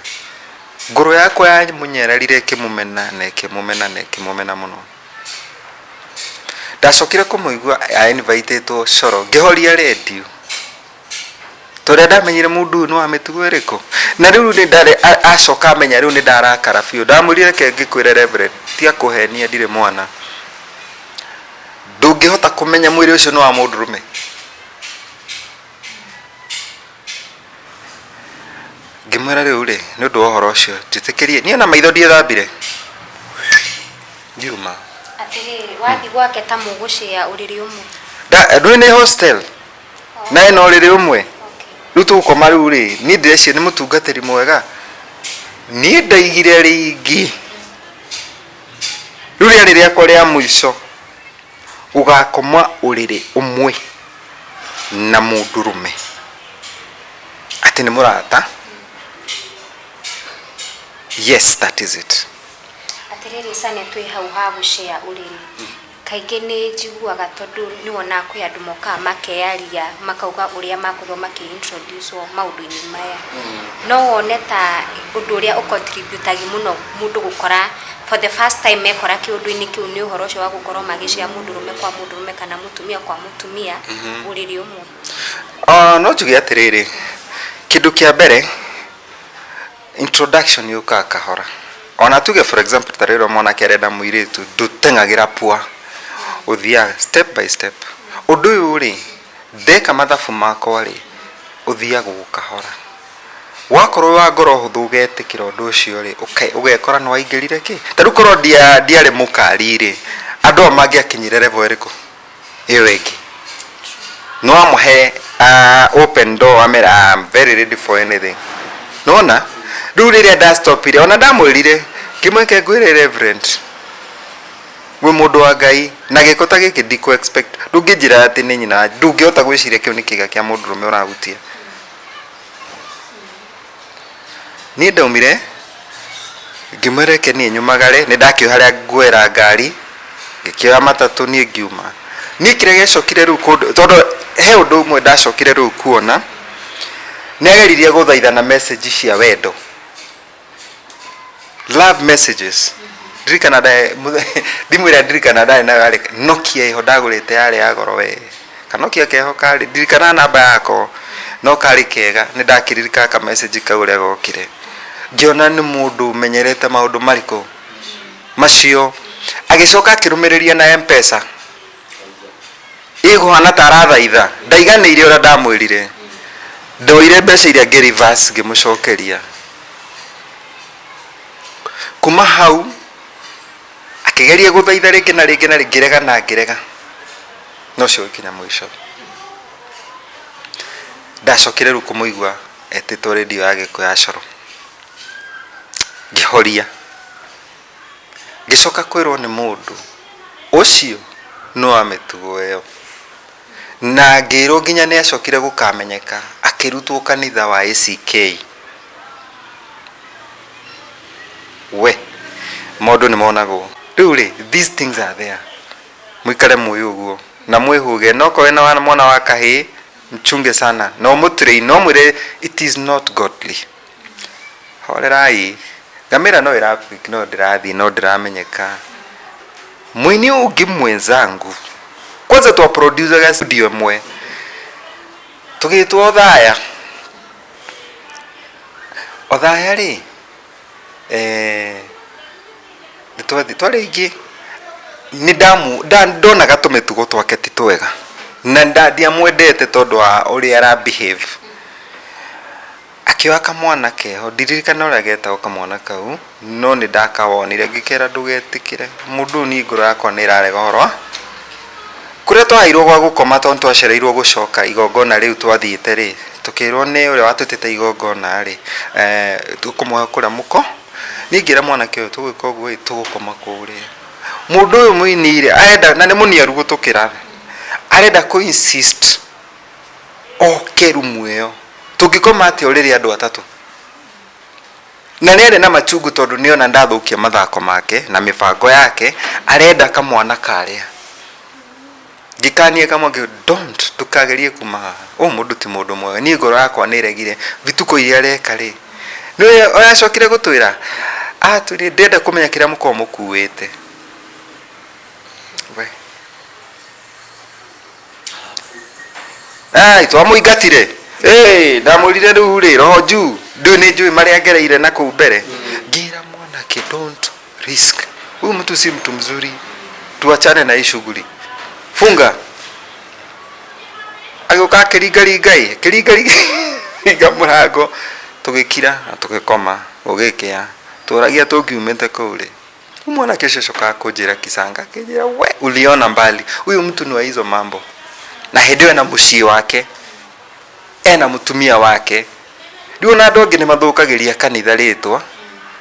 Ngoro yakwa yamũnyararire ĩkĩmũmena na ĩkĩmũmena na ĩkĩmũmena mũno. Ndacokire kũmũigua a-invite-ĩtwo coro, ngĩhoria redio. Torĩa ndamenyire mũndũ ũyũ nĩ wa mĩtugo ĩrĩkũ. Na rĩu nĩ ndarĩ acoka amenya rĩu nĩ ndarakara biũ. Ndamwĩrire reke ngĩkwĩre reverend, tiga kũhenia ndirĩ mwana. Ndũngĩhota kũmenya mwĩrĩ ũcio nĩ wa mũndũrũme. Ngĩmwĩra rĩu rĩ, nĩ ũndũ wa ũhoro ũcio njĩtĩkĩrie, niĩ ona maitho ndiethambire, ngiuma. Atĩrĩrĩ, wathiĩ gwake ta mũgũcĩa ũrĩrĩ ũmwe? Ndũĩ nĩ hostel, na ena ũrĩrĩ ũmwe. Rĩu tũgũkoma rĩu rĩ, niĩ ndĩreciria nĩ mũtungatĩri mwega. Niĩ ndaigire rĩngĩ, rĩu rĩarĩ rĩakwa rĩa mũico gũgakoma ũrĩrĩ ũmwe na mũndũrũme atĩ nĩ mũrata. Yes, that is it. Atĩrĩrĩ Sane, twĩ hau ha gũcea ũrĩrĩ, kaingĩ nĩ njiguaga tondũ nĩ wonaga kwĩ andũ mokaga makeyaria makauga ũrĩa makorirwo makĩ introduce wo maũndũ-inĩ maya. No wone ta ũndũ ũrĩa ũ contribute mũno mũndũ gũkora for the first time mekora kĩũndũ-inĩ kĩu nĩ ũhoro ũcio wa gũkorwo magĩcea mũndũrũme kwa mũndũrũme kana mũtumia kwa mũtumia ũrĩrĩ ũmwe. No njuge atĩrĩrĩ, kĩndũ kĩa mbere introduction yũkaga kahora. Ona tuge for example ta rĩrĩa mwanake arenda mũirĩtu ndũteng'agĩra pua, ũthiaga step by step. Ũndũ ũyũ rĩ, ndeka mathabu makwa rĩ, ũthiaga o kahora. Wakorwo wĩ wa ngoro hũthũ ũgetĩkĩra ũndũ ũcio rĩ, ũgekora nĩ waingĩrire kĩ. Ta rĩu korwo ndiarĩ mũkari rĩ, andũ aya mangĩakinyire level ĩrĩkũ? Ĩyo ĩngĩ. Nĩ wamũhe open door wamera I'm very ready for anything. Nĩwona? Rĩu rĩrĩa ndastopire, ona ndamwĩrire, ngĩmwĩke ngwĩre reverend, wĩ mũndũ wa Ngai, na gĩko ta gĩkĩ ndikũ expect. Ndũngĩnjĩra atĩ nĩ nyina, ndũngĩhota gwĩciria kĩu nĩ kĩga kĩa mũndũrũme ũrahutia. Niĩ ndaumire, ngĩmwĩra reke niĩ nyumagare, nĩ ndakĩũĩ harĩa nguoera ngari, ngĩkĩoya matatũ niĩ ngiuma. Niĩ kĩrĩa gĩacokire rĩu kũndũ, tondũ he ũndũ ũmwe ndacokire rĩu kuona, nĩ ageririe gũthaithana message cia wendo. Love messages. Ndirikana thimũ ĩrĩa ndirikana ndarĩ nayo yarĩ Nokia ĩho ndagũrĩte yarĩ ya goro we. Kanokia keho karĩ, ndirikanaga namba yako, no karĩ kega, nĩ ndakĩririkanaga ka message kau ũrĩa gokire. Ngĩona nĩ mũndũ ũmenyerete maũndũ marĩkũ? Macio. Agĩcoka akĩrũmĩrĩria na M-Pesa. Ĩkũhana ta arathaitha. Ndaiganĩire ũrĩa ndamwĩrire. Ndoire mbeca iria ngĩ reverse ngĩmũcokeria. Kuma hau akĩgeria gũthaitha rĩngĩ na rĩngĩ na rĩngĩ, ngĩrega na ngĩrega. Na ũcio ũgĩkinya mũico. Ndacokire rĩu kũmũigua etĩtwo rĩndiũ ya Gĩkũyũ ya Coro. Ngĩhoria. Ngĩcoka kwĩrwo nĩ mũndũ ũcio nĩ wa mĩtugo ĩyo. Na ngĩrwo nginya nĩ acokire gũkamenyeka akĩrutwo kanitha wa ACK. We, maũndũ nĩ monagwo. Rĩu rĩ, these things are there. Mũikare mũĩ ũguo na mwĩhũge. Na okorwo wĩna mwana wa kahĩĩ, mchunge sana na ũmũ train na ũmwĩre it is not godly. Horerai. Ngamĩra no ĩra no ndĩrathiĩ no ndĩramenyeka. Mũini ũngĩ mwenzangu, kwanza twa produce studio ĩmwe, tũgĩtwo Othaya. Othaya rĩ, nĩ twarĩ aingĩ, nĩ ndonaga tũmĩtugo twake ti twega, na ndiamwendete tondũ wa ũrĩa ara behave. Akĩoya kamwana keho, ndiririkana ũrĩa getagwo kamwana kau, no nĩ ndakawonire ngĩkera ndũgetĩkĩre, mũndũ ũyũ niĩ ngoro yakwa nĩ ĩrarega ũhoro wa kũrĩa twaheirwo gwa gũkoma tondũ twacereirwo gũcoka igongona rĩu twathiĩte rĩ, tũkĩrwo nĩ ũrĩa watwĩtĩte igongona rĩ, tũkũmũhe kũrĩa mũko, niĩ ngĩra mwanake ũyũ tũgwĩka ũguo ĩ, tũgũkoma kũrĩa. Mũndũ ũyũ mũini rĩ, arenda na nĩ mũniaru gũtũkĩra, arenda kũ insist oke rumu ĩyo. Tũngĩkoma atĩa ũrĩrĩ andũ atatũ? Na nĩ arĩ na machungu tondũ nĩ ona ndathũkia mathako make na mĩbango yake, arenda kamwana karĩa. Ngĩkania kamwe ngĩ don't ndũkagerie kuma haha ũyũ mũndũ ti mũndũ mwega niĩ ngoro yakwa nĩ ĩregire vituko iria areka rĩ nĩ acokire gũtwĩra atwĩrire ndĩrenda kũmenya kĩrĩa mũkoragwo mũkuĩte we ai twamũingatire ĩĩ ndamwĩrire rĩu rĩ roho juu ndũĩ nĩ njũĩ marĩa ngereire na kũu mbere ngĩra mwanake don't risk huyu mtu si mtu mzuri tuachane na hii shughuli funga agĩũka akĩringaringa ĩ akĩringaringa mũrango tũgĩkira na tũgĩkoma gũgĩkĩa tũragia tũngiumĩte kũu rĩ Huyu mwanake ũcio acokaga kũnjĩra kisanga akĩnjĩra we uliona mbali huyu mtu ni wa hizo mambo na hĩndĩ ĩyo ena mũciĩ wake ena mũtumia wake rĩu ona andũ angĩ nĩ mathũkagĩria kanitha rĩtwa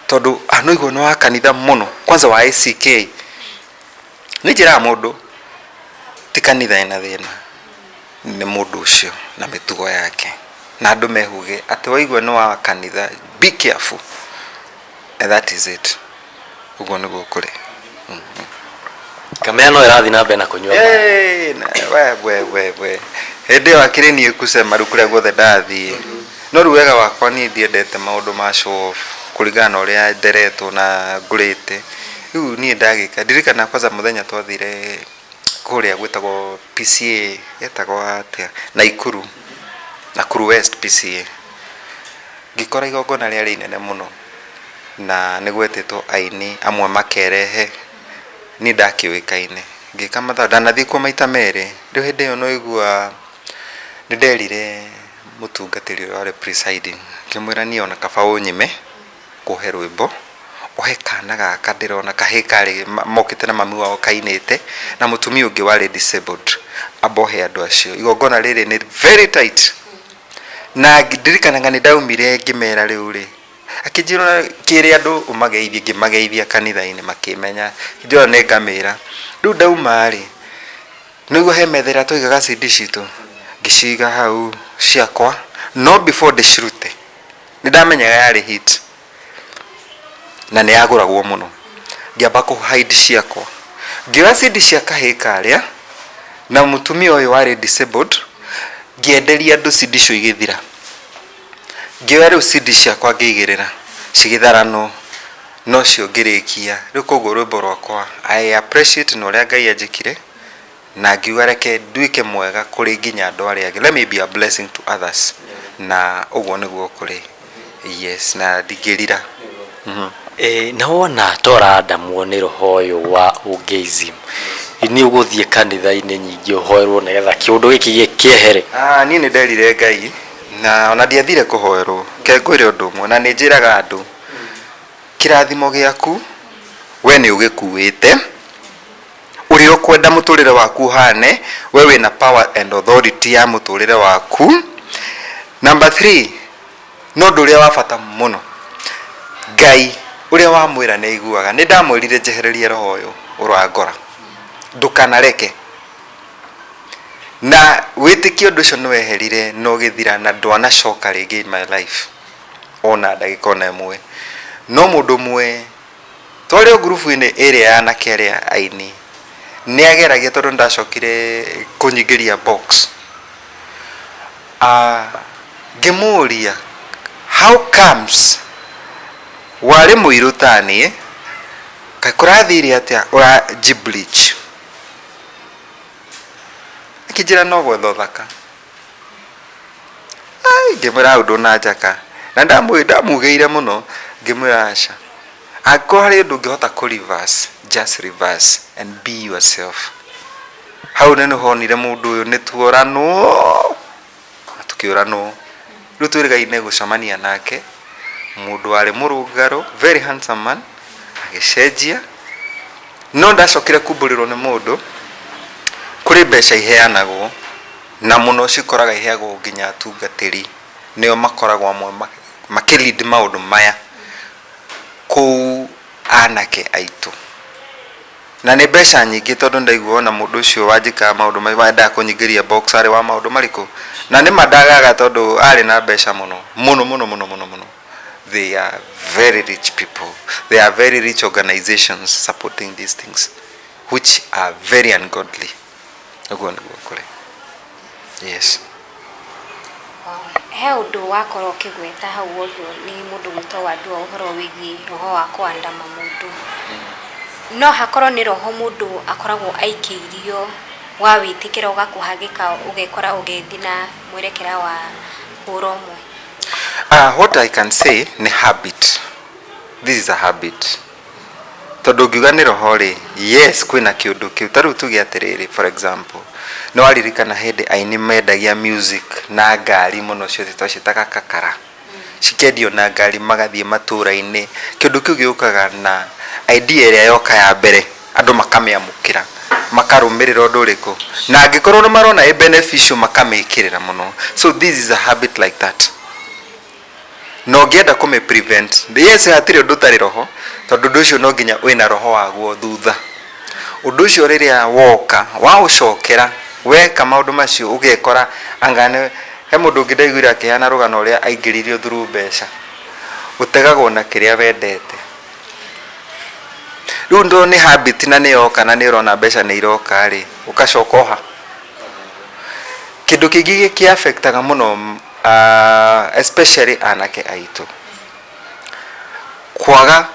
tondũ anoigwo nĩ wa kanitha mũno kwanza wa ACK nĩ njĩraga mũndũ ti kanitha ĩna thĩna nĩ mũndũ ũcio na mĩtugo yake na andũ mehuge atĩ waigua nĩ wa kanitha be careful and that is it ũguo nĩguo kũrĩ. Ngamĩra no ĩrathiĩ na mbere na kũnyua maĩ. Hey, na- we we we we hĩndĩ ĩyo akĩrĩ niĩ kusema rĩu kũrĩa guothe ndathiĩ no rĩu wega wakwa niĩ ndiendete maũndũ ma show off kũringana na ũrĩa nderetwo na ngũrĩte rĩu niĩ ndagĩka ndirikana kwanza mũthenya twathire kũrĩa gwĩtagwo PCA getagwo atĩa Naikuru Nakuru West PCA ngĩkora igongona rĩarĩ inene mũno na nĩ gwetĩtwo aini amwe makerehe niĩ ndakĩũĩkaine ngĩka mathabu ndanathiĩ kuo maita merĩ rĩu hĩndĩ ĩyo no igua nĩ nderire mũtungatĩri ũrĩa warĩ presiding ngĩmwĩra niĩ ona kaba ũnyime kũhe rwĩmbo ũhe kana gaka ndĩrona kahĩĩ karĩ mokĩte na mami wao kainĩte na mũtumia ũngĩ warĩ disabled amba ũhe andũ acio igongona rĩrĩ nĩ very tight na ndirikanaga nĩ ndaumire ngĩmera rĩu rĩ akĩnjĩra kĩrĩ andũ ũmageithie ngĩmageithia kanitha-inĩ makĩmenya njũra nĩ ngamĩra rĩu ndauma rĩ nĩguo he metha ĩrĩa twaigaga CD citũ ngĩciga hau ciakwa no before ndĩcirute nĩ ndamenyaga yarĩ hit na nĩ yagũragwo mũno ngĩamba kũ hide ciakwa ngĩoya CD cia kahĩĩ karĩa na mũtumia ũyũ warĩ disabled ngĩenderia andũ CD icio igĩthira ngĩoya rĩu CD ciakwa ngĩigĩrĩra cigĩtharanwo nocio ngĩrĩkia rĩu koguo rwĩmbo rwakwa I appreciate na ũrĩa Ngai anjĩkire na ngiuga reke nduĩke mwega kũrĩ nginya andũ arĩa angĩ let me be a blessing to others na ũguo nĩguo kũrĩ yes na ndingĩrira. Ĩ, na wona torandamwo nĩ roho ũyũ wa ũgayism nĩ ũgũthiĩ kanitha-inĩ nyingĩ ũhoerwo nĩgetha kĩũndũ gĩkĩ kĩehere? Ah, niĩ nĩ nderire Ngai na ona ndiathire kũhoerwo ke ngwĩre ũndũ ũmwe na nĩ njĩraga andũ kĩrathimo gĩaku we nĩ ũgĩkuĩte ũrĩa ũkwenda mũtũrĩre waku ũhane we wĩna power and authority ya mũtũrĩre waku number 3 no ũndũ ũrĩa wa bata mũno Ngai ũrĩa wamwĩra nĩ aiguaga nĩ ndamwĩrire njehererie roho ũyũ ũrangora ndũkanareke na wĩtĩkie ũndũ ũcio nĩ weherire na ũgĩthira na ndwanacoka rĩngĩ in my life ona ndagĩka ona ĩmwe no mũndũ ũmwe twarĩ o ngurubu-inĩ ĩrĩa ya anake arĩa aini nĩ ageragia tondũ ndacokire kũnyingĩria box ngĩmũria how comes warĩ mũirũ ta niĩ kaĩ kũrathire atĩa ũranji bleach akĩnjĩra no gwetha ũthaka Ai, ngĩmwĩra hau ndũnanjaka na ndamugĩire mũno ngĩmwĩra aca angĩkorwo harĩ ũndũ ũngĩhota kũ reverse just reverse and be yourself hau nĩ honire mũndũ ũyũ nĩ tuoranwo na tũkĩũranwo rĩu twĩrĩgaine gũcemania nake mũndũ warĩ mũrũngarũ very handsome man agĩcenjia no ndacokire kumbũrĩrwo nĩ mũndũ kũrĩ mbeca iheanagwo na mũno cikoraga iheagwo nginya atungatĩri nĩo makoragwo amwe makĩ lead maũndũ maya kũu anake aitũ na nĩ mbeca nyingĩ tondũ ndaigua ona mũndũ ũcio wanjĩkaga maũndũ maya wendaga kũnyingĩria box arĩ wa maũndũ marĩkũ na nĩ ma ndagaga tondũ arĩ na mbeca mũno mũno mũno mũno mũno mũno they are very rich people they are very rich organizations supporting these things which are very ungodly. Ũguo nĩguo kũrĩ. Yes. He ũndũ wakorwo ũkĩgweta hau worio nĩ mũndũ gwĩtwo Wandua ũhoro wĩgiĩ roho wa kũandama mũndũ. No hakorwo nĩ roho mũndũ akoragwo aikĩirio wawĩtĩkĩra ũgakũhagĩka ũgekora ũgĩthiĩ na mwerekera wa hũra ũmwe. What I can say nĩ habit. This is a habit. Tondũ ũngiuga nĩ roho rĩ, yes kwĩna kĩũndũ kĩu. Ta rĩu tuge atĩrĩrĩ, for example, nĩ waririkana hĩndĩ aini mendagia music na ngari mũno ciothe twaciĩtaga kakara. Cikendio na ngari magathiĩ matũra-inĩ. Kĩũndũ kĩu gĩũkaga na idea ĩrĩa yoka ya mbere, andũ makamĩamũkĩra, makarũmĩrĩra ũndũ ũrĩkũ. Na angĩkorwo nĩ marona ĩ beneficial makamĩkĩrĩra mũno. So this is a habit like that. Na ũngĩenda kũmĩ prevent, yes hatirĩ ũndũ ũtarĩ roho, tondũ ũndũ ũcio no nginya wĩna roho waguo thutha. Ũndũ ũcio rĩrĩa woka, waũcokera, weka maũndũ macio ũgekora anga nĩ, he mũndũ ũngĩ ndaiguire akĩheana rũgano ũrĩa aingĩririo through mbeca. Ũtegagwo na kĩrĩa wendete. Rĩu tondũ nĩ habit na nĩ yoka na nĩ ũrona mbeca nĩ iroka rĩ, ũgacoka o ha? Kĩndũ kĩngĩ kĩ affect aga mũno especially anake aitũ, kwaga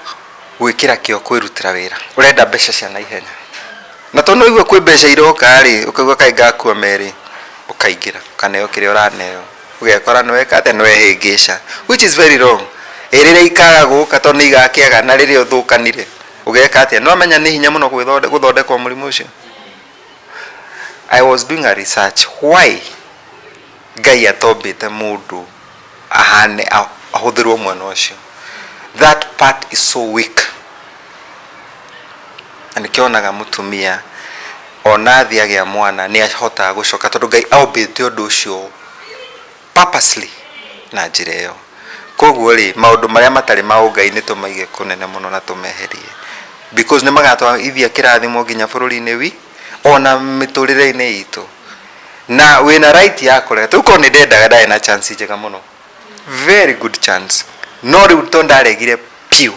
gwĩkĩra kĩo kwĩrutĩra wĩra. Ũrenda mbeca cia naihenya. Na tondũ nĩ waigua kwĩ mbeca iroka rĩ, ũkaigua kaĩ ngakua merĩ, ũkaingĩra ũkaneo kĩrĩa ũraneo. Ũgekora nĩ weka atĩa, nĩ wehĩngĩca which is very wrong. Ĩ rĩrĩa ikaga gũka tondũ nĩ igakĩaga na rĩrĩa ũthũkanire ũgeka atĩa? Nĩ wamenya nĩ hinya mũno gũthondekwo mũrimũ ũcio? I was doing a research why Ngai atombĩte mũndũ ahane ahũthĩrwo mwena ũcio. That part is so weak. Na nĩkĩo wonaga mũtumia ona athiĩ agĩa mwana nĩ ahotaga gũcoka tondũ Ngai ombĩte ũndũ ũcio purposely na njĩra ĩyo. Koguo rĩ, maũndũ marĩa matarĩ ma ũngai nĩ tũmaige kũnene mũno na tũmeherie because nĩ magatwarithia kĩrathimo nginya bũrũri-inĩ wi ona mĩtũrĩre-inĩ itũ. Na wĩna right ya kũrega. Rĩu korwo nĩ ndendaga ndarĩ na chance njega mũno. Very good chance. No rĩu tondũ ndaregire piũ,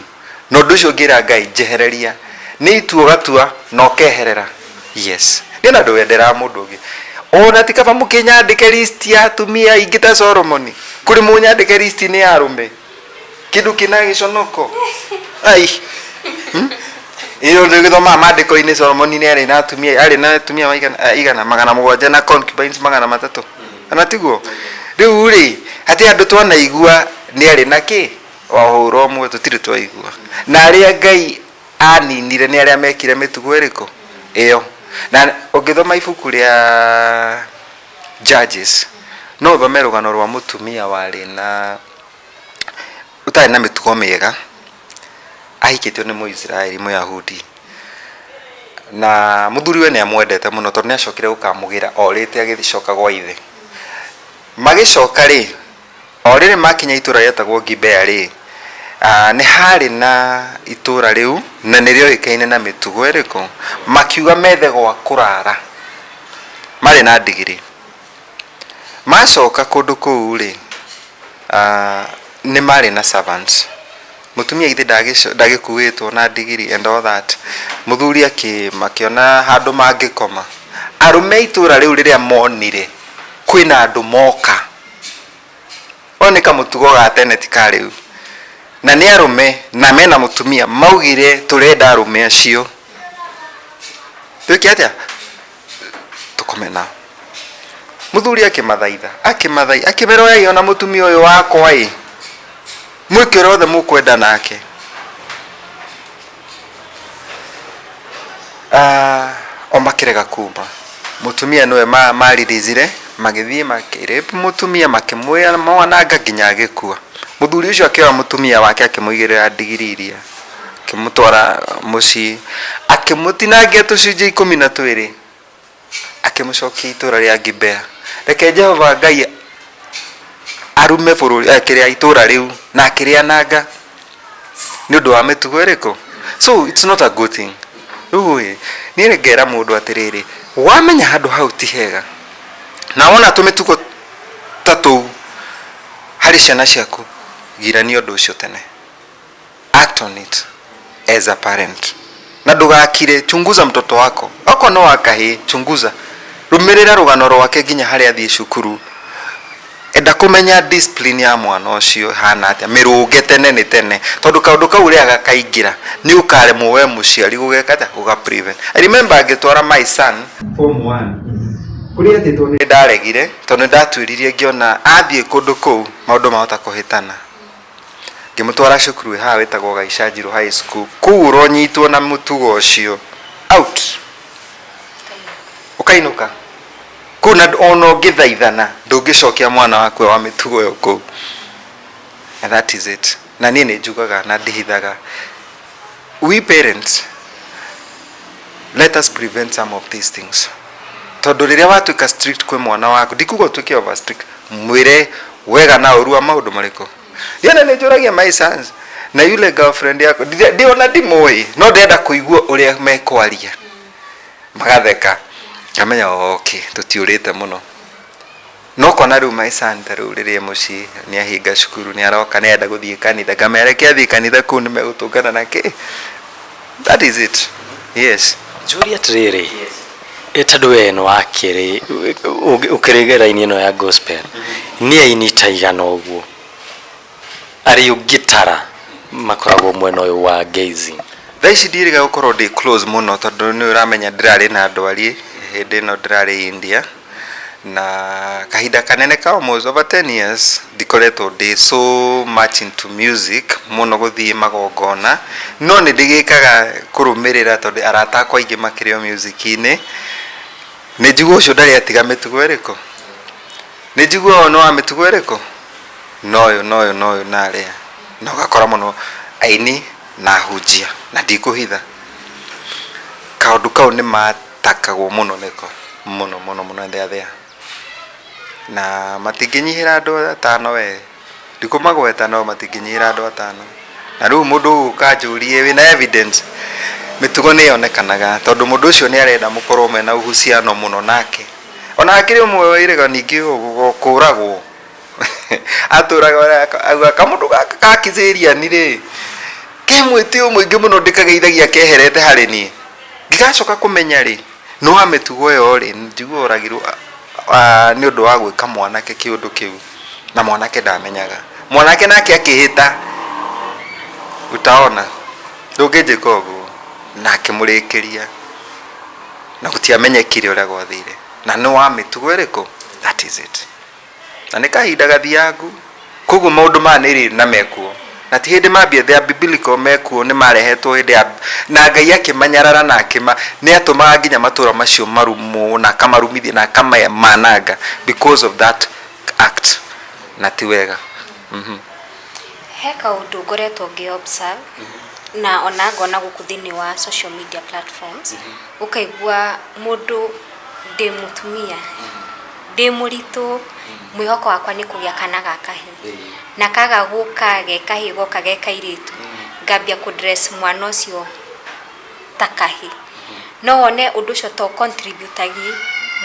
na ũndũ ũcio ngĩra Ngai njehereria, nĩ itua ũgatua na ũkeherera. Yes. Niĩ ona ndwenderaga mũndũ ũngĩ. Ona ti kaba mũkĩnyandĩke list ya atumia aingĩ ta Solomoni, kũrĩ mũnyandĩke list-inĩ ya arũme. Kĩndũ kĩna gĩconoko. Ai. Ĩyo gĩthomaga maandĩko-inĩ Solomoni nĩ arĩ na atumia, arĩ na atumia maigana igana 700 na concubines 300. Kana tiguo? Rĩu rĩ, hatirĩ handũ twanaigua nĩ arĩ na kĩ? Wahũra ũmwe tũtirĩ twaigua. Na arĩa Ngai aninire nĩ arĩa mekire mĩtugo ĩrĩkũ? Ĩyo. Na ũngĩthoma ibuku rĩa Judges, no ũthome rũgano rwa mũtumia warĩ na ũtarĩ na mĩtugo mĩega, ahikĩtio nĩ Mũisiraeli Mũyahudi. Na mũthuriwe nĩ amwendete mũno tondũ nĩ acokire gũkamũgĩra orĩte agĩcoka gwa ithe. Magĩcoka rĩ, o rĩrĩ makinya itũra rĩetagwo Gibea rĩ, nĩ harĩ na itũra rĩu na nĩ rĩoĩkaine na mĩtugo ĩrĩkũ? Makiuga methe gwa kũrara marĩ na ndigiri. Macoka kũndũ kũu rĩ, nĩ marĩ na servants. Mũtumia githĩ ndagĩkuĩtwo na ndigiri and all that. Mũthuri makĩona handũ mangĩkoma. Arũme a itũra rĩu rĩrĩa monire kwĩna andũ moka, ũyũ nĩ kamũtugo ga tene ti ka rĩu, na nĩ arũme na mena mũtumia, maugire tũrenda arũme acio twĩke atĩa? Tũkome nao. Mũthuri akĩmathaitha, akĩmathaitha, akĩmera oyai ona mũtumia ũyũ wakwa ĩ, mwĩke ũrĩa wothe mũkwenda nake. O makĩrega kuma. Mũtumia nĩwe mariricire, magĩthiĩ makĩ rape mũtumia, makĩmwananga nginya agĩkua. Mũthuri ũcio akĩoya mũtumia wake akĩmũigĩrĩra ndigiri iria, akĩmũtwara mũciĩ, akĩmũtinangia tũcunjĩ 12, akĩmũcokia itũra rĩa Gibea. Reke Jehova Ngai arume bũrũri, kĩrĩa itũra rĩu na akĩrĩananga nĩ ũndũ wa mĩtugo ĩrĩkũ? So it's not a good thing. Rĩu ĩ, niĩ ngera mũndũ atĩrĩrĩ, wamenya handũ hau ti hega, na wona tũmĩtugo ta tũu harĩ ciana ciaku, girania ũndũ ũcio tene. Act on it as a parent. Na ndũgakire, chunguza mtoto wako. Okorwo nĩ wa kahĩĩ, chunguza. Rũmĩrĩra rũgano rwake nginya harĩa athiĩ cukuru. Enda kũmenya discipline ya mwana ũcio ĩhana atĩa, mĩrũnge tene nĩ tene, tondũ kaũndũ kau rĩrĩa gakaingĩra nĩ ũkaremwo we mũciari gũgeka atĩa, gũga prevent. I remember ngĩtwara my son form 1 kũrĩa atĩtwo nĩ ndaregire tondũ nĩ ndatuĩririe ngĩona athiĩ kũndũ kũu maũndũ mahota kũhĩtana. Ngĩmũtwara cukuru ĩ haha wĩtagwo Gaicanjirũ High School, kũu ũronyitwo na mũtugo ũcio out ũkainũka kũu na ona ũngĩthaithana ndũngĩcokia mwana waku wa mĩtugo ĩyo kũu. And that is it. Na niĩ nĩ njugaga na ndihithaga, we parents let us prevent some of these things, tondũ rĩrĩa watuĩka strict kwĩ mwana waku, ndikuga ũtuĩke over strict, mwĩre wega na ũru wa maũndũ marĩkũ. Niĩ nĩ njũragia my sons na yule girlfriend yako ndiona ndimũĩ, no ndĩrenda kũigua ũrĩa mekwaria, magatheka, ngamenya okay, tũtiũrĩte mũno. No kona rĩu my son ta rĩu rĩrĩa mũciĩ nĩ ahinga cukuru, nĩ aroka nĩ arenda gũthiĩ kanitha, ngamera reke athiĩ kanitha, kũu nĩ megũtũngana na kĩ. That is it, yes. Njũrie atĩrĩrĩ, ĩ tondũ we nĩ wakĩrĩ ũkĩrĩ raini ĩno ya gospel, nĩ aini ta igana ũguo arĩ ũngĩtara makoragwo mwena ũyũ wa Gayzing? Thaa ici ndiĩrĩga gũkorwo ndĩ close mũno, tondũ nĩ ũramenya ndĩrarĩ na ndwari hĩndĩ ĩno, ndĩrarĩ India na kahinda kanene ka almost over 10 years ndikoretwo ndĩ so much into music mũno, gũthiĩ magongona, no nĩ ndĩgĩkaga kũrũmĩrĩra tondũ arata akwa aingĩ makĩrĩ o music-inĩ. Nĩ njigua ũcio ndarĩ atiga mĩtugo ĩrĩkũ, nĩ njigua ũyũ nĩ wa mĩtugo ĩrĩkũ, noyũ noyũ noyũ na arĩa, na ũgakora mũno aini na ahunjia, na ndikũhitha kaũndũ kau nĩ matakagwo mũno nĩko mũno mũno mũno thĩa na matingĩnyihĩra andũ atano, we ndikũmagweta, no matingĩnyihĩra andũ atano. Na rĩu mũndũ ũgũka anjũrie wĩna evidence, mĩtugo nĩ yonekanaga, tondũ mũndũ ũcio nĩ arenda mũkorwo mena uhusiano mũno nake. Ona hakĩrĩ ũmwe wĩrĩga ningĩ kũragwo atũraga auga kamũndũ gaka ka Kizerian rĩ ke mwĩtĩo mũingĩ mũno, ndĩkageithagia keherete harĩ niĩ, ndigacoka kũmenya rĩ nĩ wa mĩtugo ĩyo rĩ. Njigua oragirwo nĩ ũndũ wa gwĩka mwanake kĩũndũ kĩu, na mwanake ndamenyaga, mwanake nake akĩhĩta, utaona ndũngĩnjĩka ũguo, na akĩmũrĩkĩria na gũtiamenyekire ũrĩa gwathire na nĩ wa mĩtugo ĩrĩkũ. That is it. Na nĩ kahinda gathiangu, koguo maũndũ maya nĩ rĩrĩ na mekuo na ti hĩndĩ mambia, they are biblical, mekuo nĩ marehetwo hĩndĩ ya na Ngai akĩmanyarara na akĩma nĩ atũmaga nginya matũra macio marumwo na akamarumithia na akamananga because of that act, na ti wega. He kaũndũ ngoretwo ngĩ observe na ona ngona gũkũ thĩinĩ wa social media platforms, ũkaigua mũndũ, ndĩ mũtumia, ndĩ mũritũ, mwĩhoko wakwa nĩ kũgĩa kana ga kahĩĩ, na kaga gũka ge kahĩĩ, goka ge kairĩtu, ngambia kũ dress mwana ũcio ta kahĩĩ. No wone ũndũ ũcio to contributagi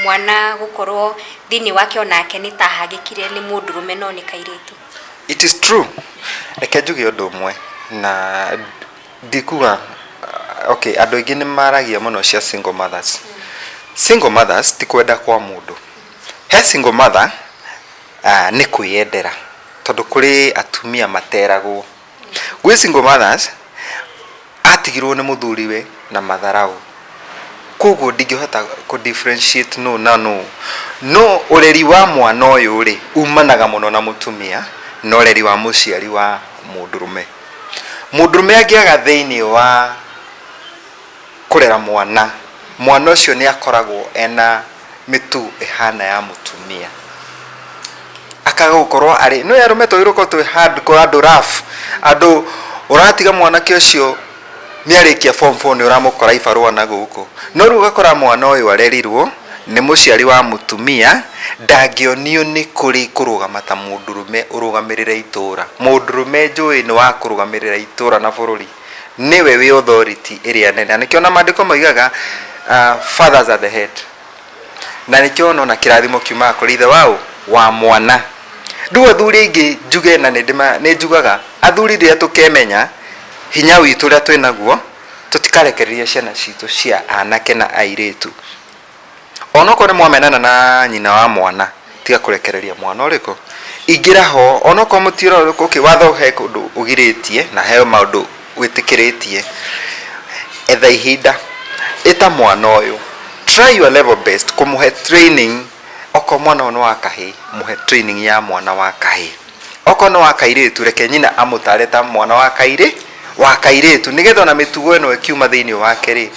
mwana gũkorwo thĩinĩ wake onake nĩ ta hagĩkire nĩ mũndũrũme no nĩ kairĩtu? It is true. Reke njuge ũndũ ũmwe na ndikuga okay, andũ aingĩ nĩ maragia mũno cia single mothers. Single mothers ti kwenda kwa mũndũ. He single mother nĩ kwĩyendera, tondũ kũrĩ atumia materagwo. Gwĩ single mothers atigirwo nĩ mũthuriwe na matharau, koguo ndingĩhota kũ differentiate no na no, no ũreri wa mwana ũyũ rĩ umanaga mũno na mũtumia na ũreri wa mũciari wa mũndũrũme. Mũndũrũme angĩaga thĩinĩ wa kũrera mwana, mwana ũcio nĩ akoragwo ena mĩtugo ĩhana ya mũtumia, akaga gũkorwo arĩ nĩ arũme twagĩrĩirwo gũkorwo twĩ hardcore, andũ rough, andũ ũratiga mwanake ũcio nĩ arĩkia form 4 nĩ ũramũkora ibarũa na gũkũ. No rĩu ũgakora mwana ũyũ arerirwo nĩ mũciari wa mũtumia, ndangĩonio nĩ kũrĩ kũrũgama ta mũndũrũme ũrũgamĩrĩre itũra. Mũndũrũme njũĩ nĩ wa kũrũgamĩrĩra itũra na bũrũri, nĩwe wĩ authority ĩrĩa nene, na nĩkĩo na maandĩko moigaga fathers are the head, na nĩkĩo nona kĩrathimo kiumaga kũrĩ ithe waũ wa mwana. Rĩu athuri aingĩ njuge na nĩ njugaga athuri, rĩrĩa tũkemenya hinya witũ ũrĩa twĩ naguo, tũtikarekereria ciana citũ cia anake na airĩtu. Onokorwo nĩ mwamenana na nyina wa mwana, tiga kũrekereria mwana ũrĩkũ ingĩra ho. Onokorwo mũtiũra ũrĩkũ, okay, watho he kũndũ ũgirĩtie na he maũndũ wĩtĩkĩrĩtie. Etha ihinda, ĩta mwana ũyũ, try your level best kũmũhe training. Okorwo mwana ũyũ nĩ wa kahĩĩ, mũhe training ya mwana wa kahĩĩ. Okorwo nĩ wa kairĩtu, reke nyina amũtare ta mwana wa kairĩ wa kairĩtu, nĩgetha ona mĩtugo ĩno ĩkiuma thĩinĩ wake rĩ,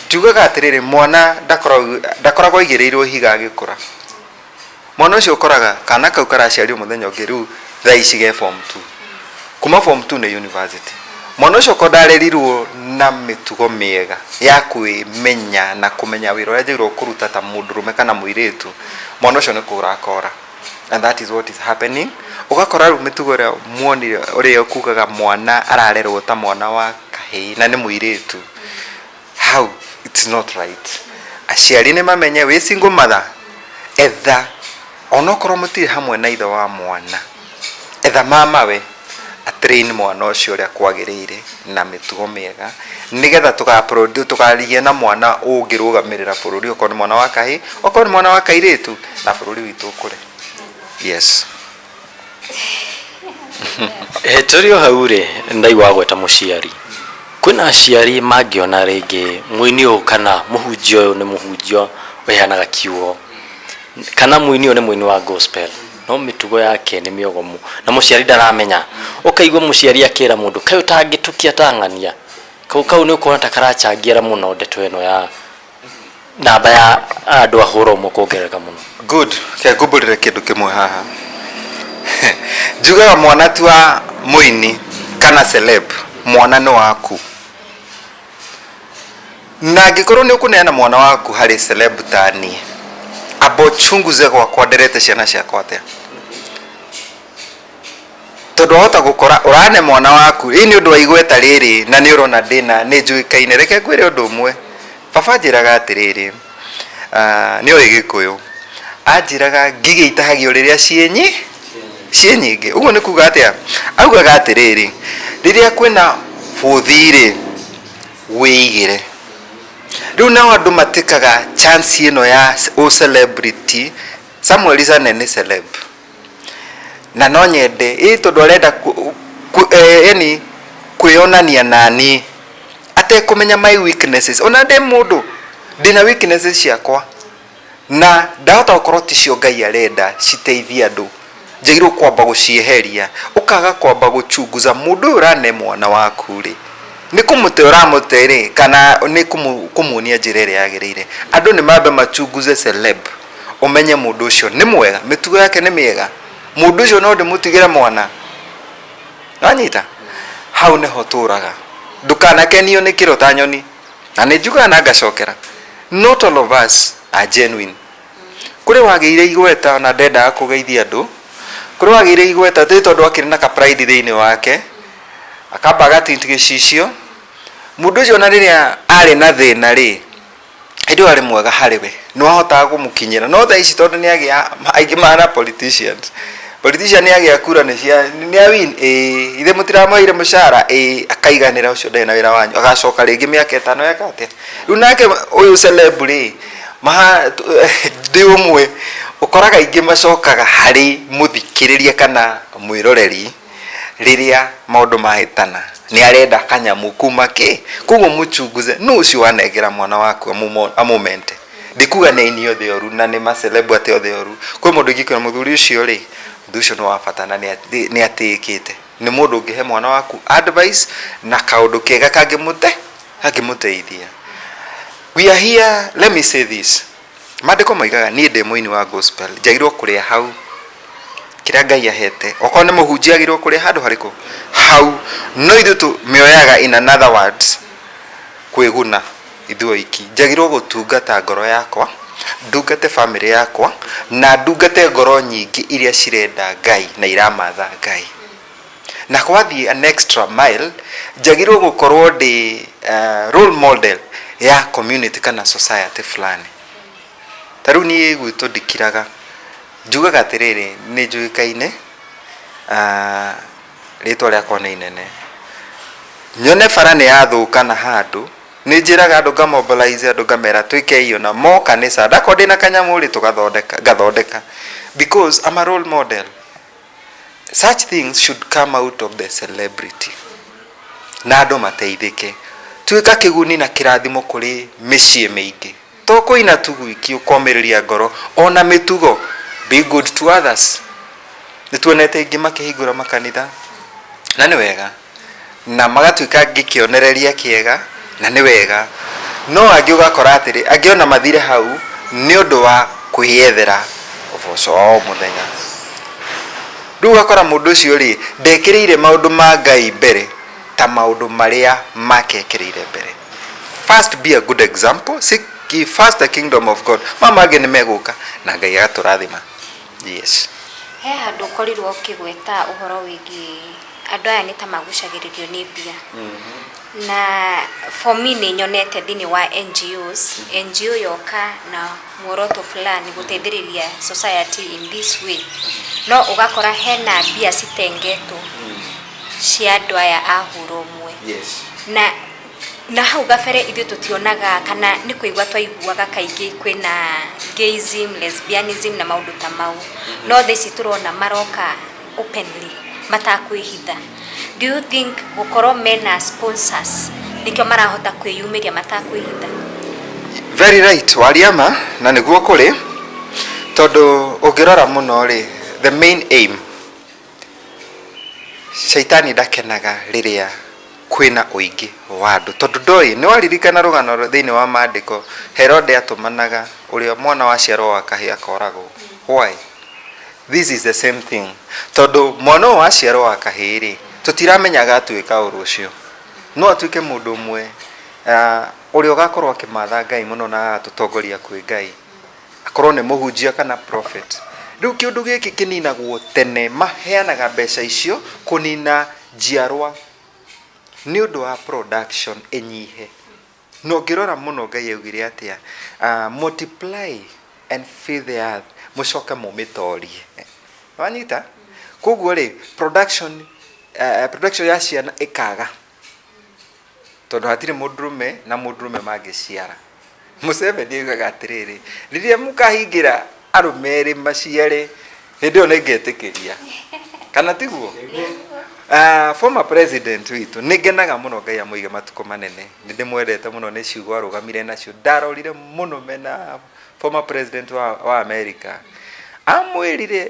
njugaga atĩrĩrĩ, mwana ndakoragwo aigĩrĩirwo ihiga agĩkũra. Mwana ũcio ũkoraga kana kau karaciarirwo mũthenya ũngĩ, rĩu thaa ici ge form 2, kuma form 2 nĩ university. Mwana ũcio okorwo ndarerirwo na mĩtugo mĩega ya kwĩmenya na kũmenya wĩra ũrĩa njagĩrĩirwo kũruta ta mũndũrũme kana mũirĩtu, mwana ũcio nĩ kũra akora. And that is what is happening. Ũgakora rĩu mĩtugo ĩrĩa muonire, ũrĩa ũkugaga mwana ararerwo ta mwana wa kahĩĩ na nĩ mũirĩtu, hau it's not right. Aciari nĩ mamenye, wĩ single mother, etha, onokorwo mũtirĩ hamwe na ithe wa mwana, etha mamawe atrain mwana ũcio ũrĩa kwagĩrĩire na mĩtugo mĩega, nĩgetha tũkagĩa na mwana ũngĩrũgamĩrĩra bũrũri, okorwo nĩ mwana wa kahĩĩ, okorwo nĩ mwana wa kairĩtu, na bũrũri witũ ũkũre. Yes. Tũrĩ o hau rĩ, ndaigua gweta mũciari, kwĩna aciari mangĩona rĩngĩ mũini ũyũ kana mũhunjia ũyũ nĩ mũhunjia ũheanaga kiugo, kana mũini ũyũ nĩ mũini wa gospel, no mĩtugo yake nĩ mĩogomu na mũciari ndaramenya. Ũkaigua mũciari akĩra mũndũ, kaĩ ũtangĩtukia tang'ania kau kau nĩ ũkuona ta karacangĩra mũno ndeto ĩno ya namba ya andũ a hũra ũmwe kuongerereka mũno. Good. Ke ngumbũrĩre kĩndũ kĩmwe haha. Njugaga mwana ti wa mũini kana celeb, mwana nĩ waku. Na angĩkorwo nĩ ũkũneana mwana waku harĩ celeb ta niĩ, amba ũchunguze gwakwa nderete ciana ciakwa atĩa. Tondũ wahota gũkora ũrane mwana waku ĩ nĩ ũndũ wa igweta rĩrĩ na nĩ ũrona ndĩna nĩ njũĩkaine. Reke ngwĩre ũndũ ũmwe, baba anjĩraga atĩrĩrĩ, nĩ oĩ Gĩkũyũ, anjĩraga ngigĩ itahagio rĩrĩa ciĩ nyingĩ. Ũguo nĩ kuga atĩa? Augaga atĩrĩrĩ, rĩrĩa kwĩna bũthi rĩ, wĩigĩre. Rĩu nao andũ matĩkaga chance ĩno ya ũ celebrity. Samuel Sane nĩ celeb na no nyende ĩ tondũ arenda yani kwĩyonania nani atekũmenya my weaknesses. Ona ndĩ mũndũ ndĩna weaknesses ciakwa, na ndahota gũkorwo ticio Ngai arenda citeithie andũ, njagĩrĩirwo kwamba gũcieheria. Ũkaga kwamba gũchunguza mũndũ ũyũ ũrane mwana waku rĩ, nĩ kũmũte ũramũte rĩ, kana nĩ kũmuonia njĩra ĩrĩa yagĩrĩire. Andũ nĩ mambe machunguze celeb, ũmenye mũndũ ũcio nĩ mwega, mĩtugo yake nĩ mĩega, mũndũ ũcio no ndĩmũtigĩre mwana. Wanyita hau nĩho tũraga. Ndũkanakenio nĩ kĩro ta nyoni, na nĩ njugaga na ngacokera, not all of us are genuine. Kũrĩ wagĩire igweta na ndendaga kũgeithia andũ, kũrĩ wagĩire igweta tĩ tondũ akĩrĩ na ka pride thĩinĩ wake, akamba agatint gĩcicio. Mũndũ ũcio ona rĩrĩa arĩ na thĩna rĩ, hĩndĩ ĩyo arĩ mwega harĩ we, nĩ wahotaga kũmũkinyĩra. No thaa ici tondũ nĩ agĩa, aingĩ mahana politicians. Politician nĩ agĩa kura nĩ cia nĩ a win, ĩĩ ithe mũtiramũheire mũcara, ĩĩ, akaiganĩra ũcio ndarĩ na wĩra wanyu, agacoka rĩngĩ mĩaka 5 eka atĩa. Rĩu nake ũyũ celeb rĩ, ndĩ ũmwe ũkoraga aingĩ macokaga harĩ mũthikĩrĩria kana mwĩroreri rĩrĩa maũndũ mahĩtana, nĩ arenda kanyamũ kuma kĩ. Koguo mũchunguze nũ ũcio wanengera mwana waku amũmente. Ndikuga nĩ aini othe oru na nĩ maceleb atĩ othe oru. Kwĩ mũndũ ingĩkwĩra mũthuri ũcio rĩ, mũthuri ũcio nĩ wa bata na nĩ atĩĩkĩte. Nĩ mũndũ ũngĩhe mwana waku advice na kaũndũ kega kangĩmũteithia. We are here, let me say this. Maandĩko moigaga niĩ ndĩ mũini wa gospel, njagĩrĩirwo kũrĩa hau kĩrĩa Ngai ahete. Okorwo nĩ mũhunjia agĩrĩirwo kũrĩa handũ harĩkũ? Hau. No ithuĩ tũmĩoyaga in another words, kwĩguna ithuĩ oiki. Njagĩrĩirwo gũtungata ngoro yakwa, ndungate famĩlĩ yakwa, na ndungate ngoro nyingĩ iria cirenda Ngai na iramatha Ngai. Na gwathiĩ an extra mile, njagĩrĩirwo gũkorwo ndĩ role model ya community kana society fulani. Ta rĩu niĩ gwitũ ndikiraga, njugaga atĩrĩrĩ, nĩ njũĩkaine, rĩtwa rĩakwa nĩ inene. Nyone bara nĩ yathũka na handũ. Nĩ njĩraga andũ ngamobilize andũ ngamera twĩke iyo na mo kanitha ndakorwo ndĩna kanyamũ rĩ tũgathondeka ngathondeka because I'm a role model. Such things should come out of the celebrity na andũ mateithĩke. Tuĩka kĩguni na kĩrathimo kũrĩ mĩciĩ mĩingĩ. To kũina tu gwiki ũkomĩrĩria ngoro ona mĩtugo be good to others. Nĩ tuonete aingĩ makĩhingũra makanitha na nĩ wega na magatuĩka angĩ kĩonereria kĩega na nĩ wega no angĩ ũgakora atĩrĩ angĩ ona mathire hau nĩ ũndũ wa kwĩyethera ũboco wa o mũthenya. Rĩu ũgakora mũndũ ũcio rĩ ndekĩrĩire maũndũ ma Ngai mbere ta maũndũ marĩa make ekĩrĩire mbere. First be a good example, seek ye first the kingdom of God. Maya mangĩ nĩ megũka na Ngai agatũrathima. Yes. He handũ ũkorirwo ũkĩgweta ũhoro wĩgiĩ andũ aya nĩ ta magucagĩrĩrio nĩ mbia. Na for me nĩ nyonete thĩinĩ wa NGOs, NGO yoka na muoroto fulani gũteithĩrĩria society in this way. No ũgakora hena mbia citengetwo cia andũ aya a hũra ũmwe. Yes. Na na hau gabere ithuĩ tũtionaga kana nĩ kũigua twaiguaga kaingĩ kwĩna gayism, lesbianism na maũndũ ta mau. No thaa ici tũrona maroka openly matakwĩhitha. Do you think gũkorwo mena sponsors nĩkĩo marahota kwĩyumĩria matakwĩhitha? Very right, waria ma na nĩguo kũrĩ tondũ ũngĩrora mũno rĩ the main aim shaitani ndakenaga rĩrĩa kwĩna ũingĩ wa andũ tondũ ndoĩ nĩ waririkana rũgano thĩinĩ wa maandĩko Herode atũmanaga ũrĩa mwana waciarwo wa kahĩĩ akoragwo. Why? This is the same thing tondũ mwana ũyũ waciarwo wa kahĩĩ rĩ tũtiramenya agatuĩka ũ rũciũ. No atuĩke mũndũ ũmwe ũrĩa ũgakorwo akĩmatha Ngai mũno na agatũtongoria kwĩ Ngai. Akorwo nĩ mũhunjia kana prophet. Rĩu kĩũndũ gĩkĩ kĩninagwo tene maheanaga mbeca icio kũnina njiarwa nĩ ũndũ wa production ĩnyihe. Na ũngĩrora mũno Ngai augire atĩa? Multiply and fill the earth mũcoke mũmĩtorie. Wanyita? Koguo rĩ production, production ya ciana ĩkaga tondũ hatirĩ mũndũrũme na mũndũrũme mangĩciara. Museveni oigaga atĩrĩrĩ, rĩrĩa mũkahingĩra arũme erĩ maciare hĩndĩ ĩyo nĩngetĩkĩria. Kana tiguo? Former president witũ nĩ ngenaga mũno Ngai amũige matukũ manene. Nĩ ndĩmwendete mũno nĩ ciugo arũgamire nacio. Ndarorire mũno mena former president wa America. Amwĩrire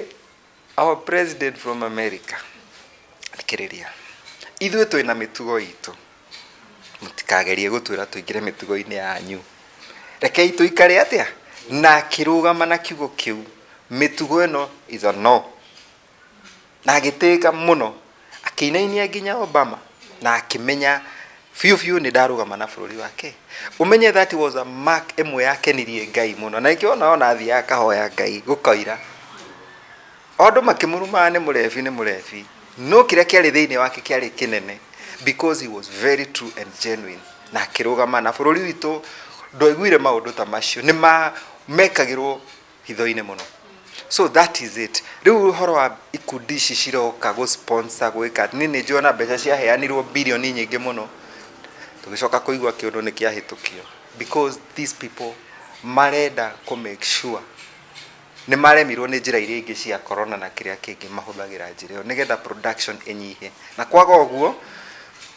our president from America, thikĩrĩria, ithuĩ twĩna mĩtugo itũ, mũtikagerie gũtwĩra tũingĩre mĩtugo-inĩ yanyu. Rekei tũikare atĩa? Na akĩrũgama na kiugo kĩu, mĩtugo ĩno is a no. Na agĩtĩĩka mũno, akĩinainia nginya Obama na akĩmenya biũ biũ nĩ ndarũgama na bũrũri wake. Ũmenye that was a mark ĩmwe yakenirie Ngai mũno. Na nĩkĩo ona athiaga akahoya Ngai gũkoira. O andũ makĩmũrumaga nĩ mũrebi nĩ mũrebi. No kĩrĩa kĩarĩ thĩinĩ wake kĩarĩ kĩnene because he was very true and genuine. Na akĩrũgama na bũrũri witũ ndwaiguire maũndũ ta macio. Nĩ mekagĩrwo hitho-inĩ mũno. So that is it. Rĩu ũhoro wa ikundi ici ciroka gũ sponsor gwĩka niĩ nĩ njũĩ ona mbeca ciaheanirwo birioni nyingĩ mũno. Tũgĩcoka kũigua kĩũndũ nĩ kĩahĩtũkio because these people marenda kũ make sure nĩ maremirwo nĩ njĩra iria ingĩ cia corona na kĩrĩa kĩngĩ mahũthagĩra njĩra ĩyo nĩgetha production ĩnyihe. Na kwaga ũguo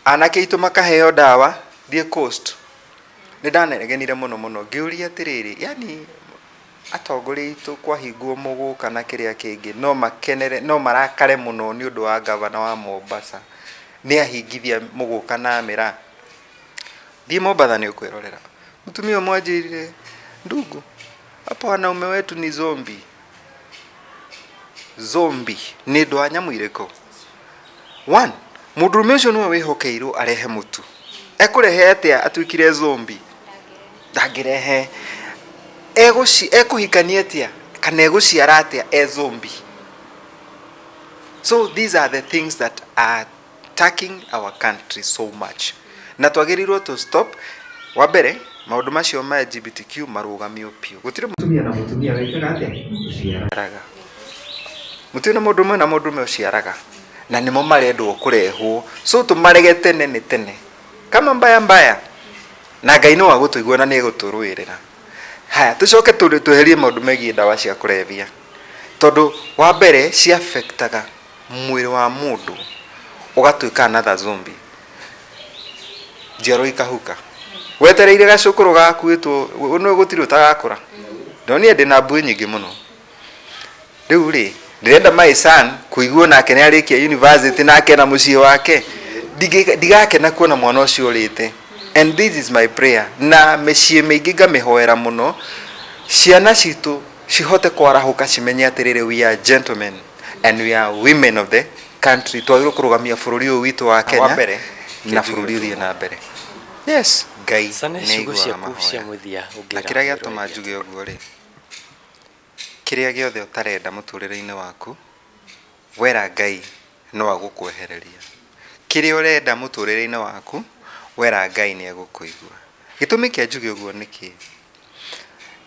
anake aitũ makaheo ndawa thiĩ coast. Nĩ ndanegenire mũno mũno ngĩũria atĩrĩrĩ, yani atongoria aitũ kwahingwo mũgũka na kĩrĩa kĩngĩ no makenere no marakare mũno nĩ ũndũ wa gavana wa Mombasa nĩ ahingithia mũgũka na mĩraa. Thiĩ Mombatha nĩ ũkwĩrorera. Mũtumia ũmwe anjĩrire, ndugu, hapo wanaume wetu ni zombie. Zombie nĩ ũndũ wa nyamũ irĩkũ? One, mũndũrũme ũcio nĩwe wĩhokeirwo arehe mũtu. Ekũrehe atĩa atuĩkire zombie? Ndangĩrehe. Ekũhikania atĩa kana egũciara atĩa e zombie? So these are the things that are attacking our country so much. Na twagĩrĩirwo to stop. Wa mbere, maũndũ macio ma LGBTQ marũgamio biũ. Gũtirĩ mũtumia na mũtumia wĩkaga atĩa? Ũciaraga. Mũtirĩ na mũndũrũme na mũndũrũme ũciaraga. Na nĩmo marendwo kũrehwo. So tũmarege tene nĩ tene. Kama mbaya mbaya. Na Ngai no agũtũigua na nĩ egũtũrũĩrĩra. Haya, tũcoke tweherie maũndũ megiĩ ndawa cia kũrebia. Tondũ wa mbere ci affectaga mwĩrĩ wa mũndũ ũgatuĩka another zombie. Njiarwa ikahuka. Wetereire gacũkũrũ gakuĩtwo, nĩ gũtirĩ ũtagakũra. Ndonire ndĩna mbuĩ nyingĩ mũno. Rĩu rĩ, ndĩrenda my son kũiguo nake nĩ arĩkia university nake na mũciĩ wake. Ndigakena kuona mwana ũcio ũrĩte. And this is my prayer. Na mĩciĩ mĩingĩ ngamĩhoera mũno, ciana citũ cihote kwarahũka cimenye atĩrĩrĩ, we are gentlemen and we are women of the country. Twagĩrĩirwo kũrũgamia bũrũri ũyũ witũ wa Kenya na bũrũri ũthiĩ na mbere. Yes, Ngai Sane, nĩ ciugo aiguaga ciaku cia mahoya. mũthia Na ũngĩra kĩrĩa gĩatũma mwĩroreri njuge atĩa? ũguo rĩ, kĩrĩa gĩothe ũtarenda mũtũrĩre-inĩ waku, wera Ngai no agũkwehereria. Kĩrĩa ũrenda mũtũrĩre-inĩ waku, wera Ngai nĩ egũkũigua. Gĩtũmi kĩa njuge ũguo nĩ kĩ?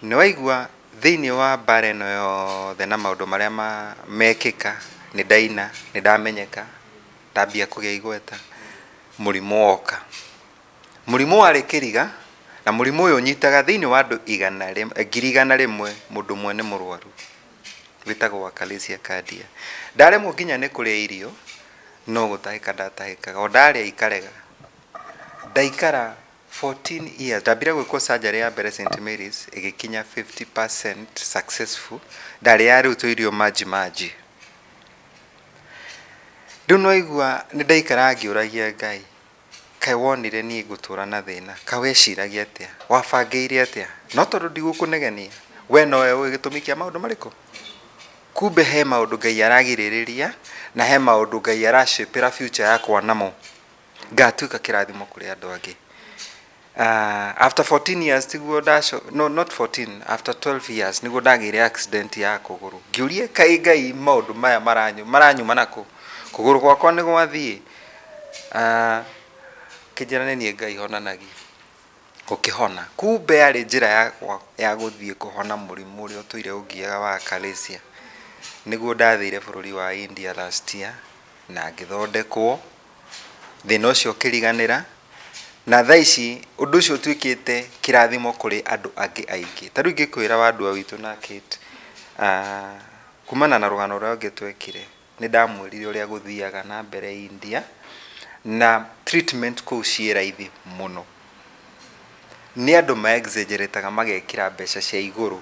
Nĩ waigua thĩinĩ wa mbara ĩno yothe na maũndũ marĩa mekĩka, nĩ ndaina, nĩ ndamenyeka, ndambia kũgĩa igweta, mũrimũ woka. Mũrimũ warĩ kĩriga, na mũrimũ ũyũ ũnyitaga thĩinĩ wa andũ 100,000 mũndũ ũmwe nĩ mũrwaru. Wĩtagwo achalasia cardia. Ndaremwo nginya nĩ kũrĩa irio, no gũtahĩka ndatahĩkaga, o ndarĩa ikarega. Ndaikara 14 years, ndambire gwĩkwo surgery ya mbere St Mary's, ĩgĩkinya 50% successful, ndarĩaga rĩu tũirio maji maji. Rĩu nĩwaigua nĩ ndaikara ngĩũragia Ngai, kaĩ wonire niĩ ngũtũra na thĩna, kaĩ weciragia atĩa, wabangĩire atĩa, no tondũ ndigũkũnegenia, we nowe ũĩ gĩtũmi kĩa maũndũ marĩkũ? Kumbe he maũndũ Ngai aragirĩrĩria, na he maũndũ Ngai aracĩpĩra future yakwa namo, ngatuĩka kĩrathimo kũrĩ andũ angĩ. After 14 years tiguo ndaco, no not 14, after 12 years niguo ndagĩire accident ya kũgũrũ. Ngĩũria kaĩ Ngai maũndũ maya maranyuma nakũ? Kũgũrũ gwakwa nĩ gwathiĩ. Kĩnjĩra nĩ niĩ Ngai honanagia. Gũkĩhona. Kumbe yarĩ njĩra yakwa ya gũthiĩ kũhona mũrimũ ũrĩa ũtũire ũngiaga wa achalasia. Nĩguo ndathire bũrũri wa India last year na ngĩthondekwo, thĩna ũcio ũkĩriganĩra, na thaa ici ũndũ ũcio ũtuĩkĩte kĩrathimo kũrĩ andũ angĩ aingĩ. Ta rĩu ingĩkwĩra Wandua witũ na Kate, kumana na rũgano rũrĩa rũngĩ twekire, nĩ ndamwĩrire ũrĩa gũthiaga na mbere India, na treatment kũu ciĩ raithi mũno. Nĩ andũ ma exaggerate magekĩra mbeca cia igũrũ.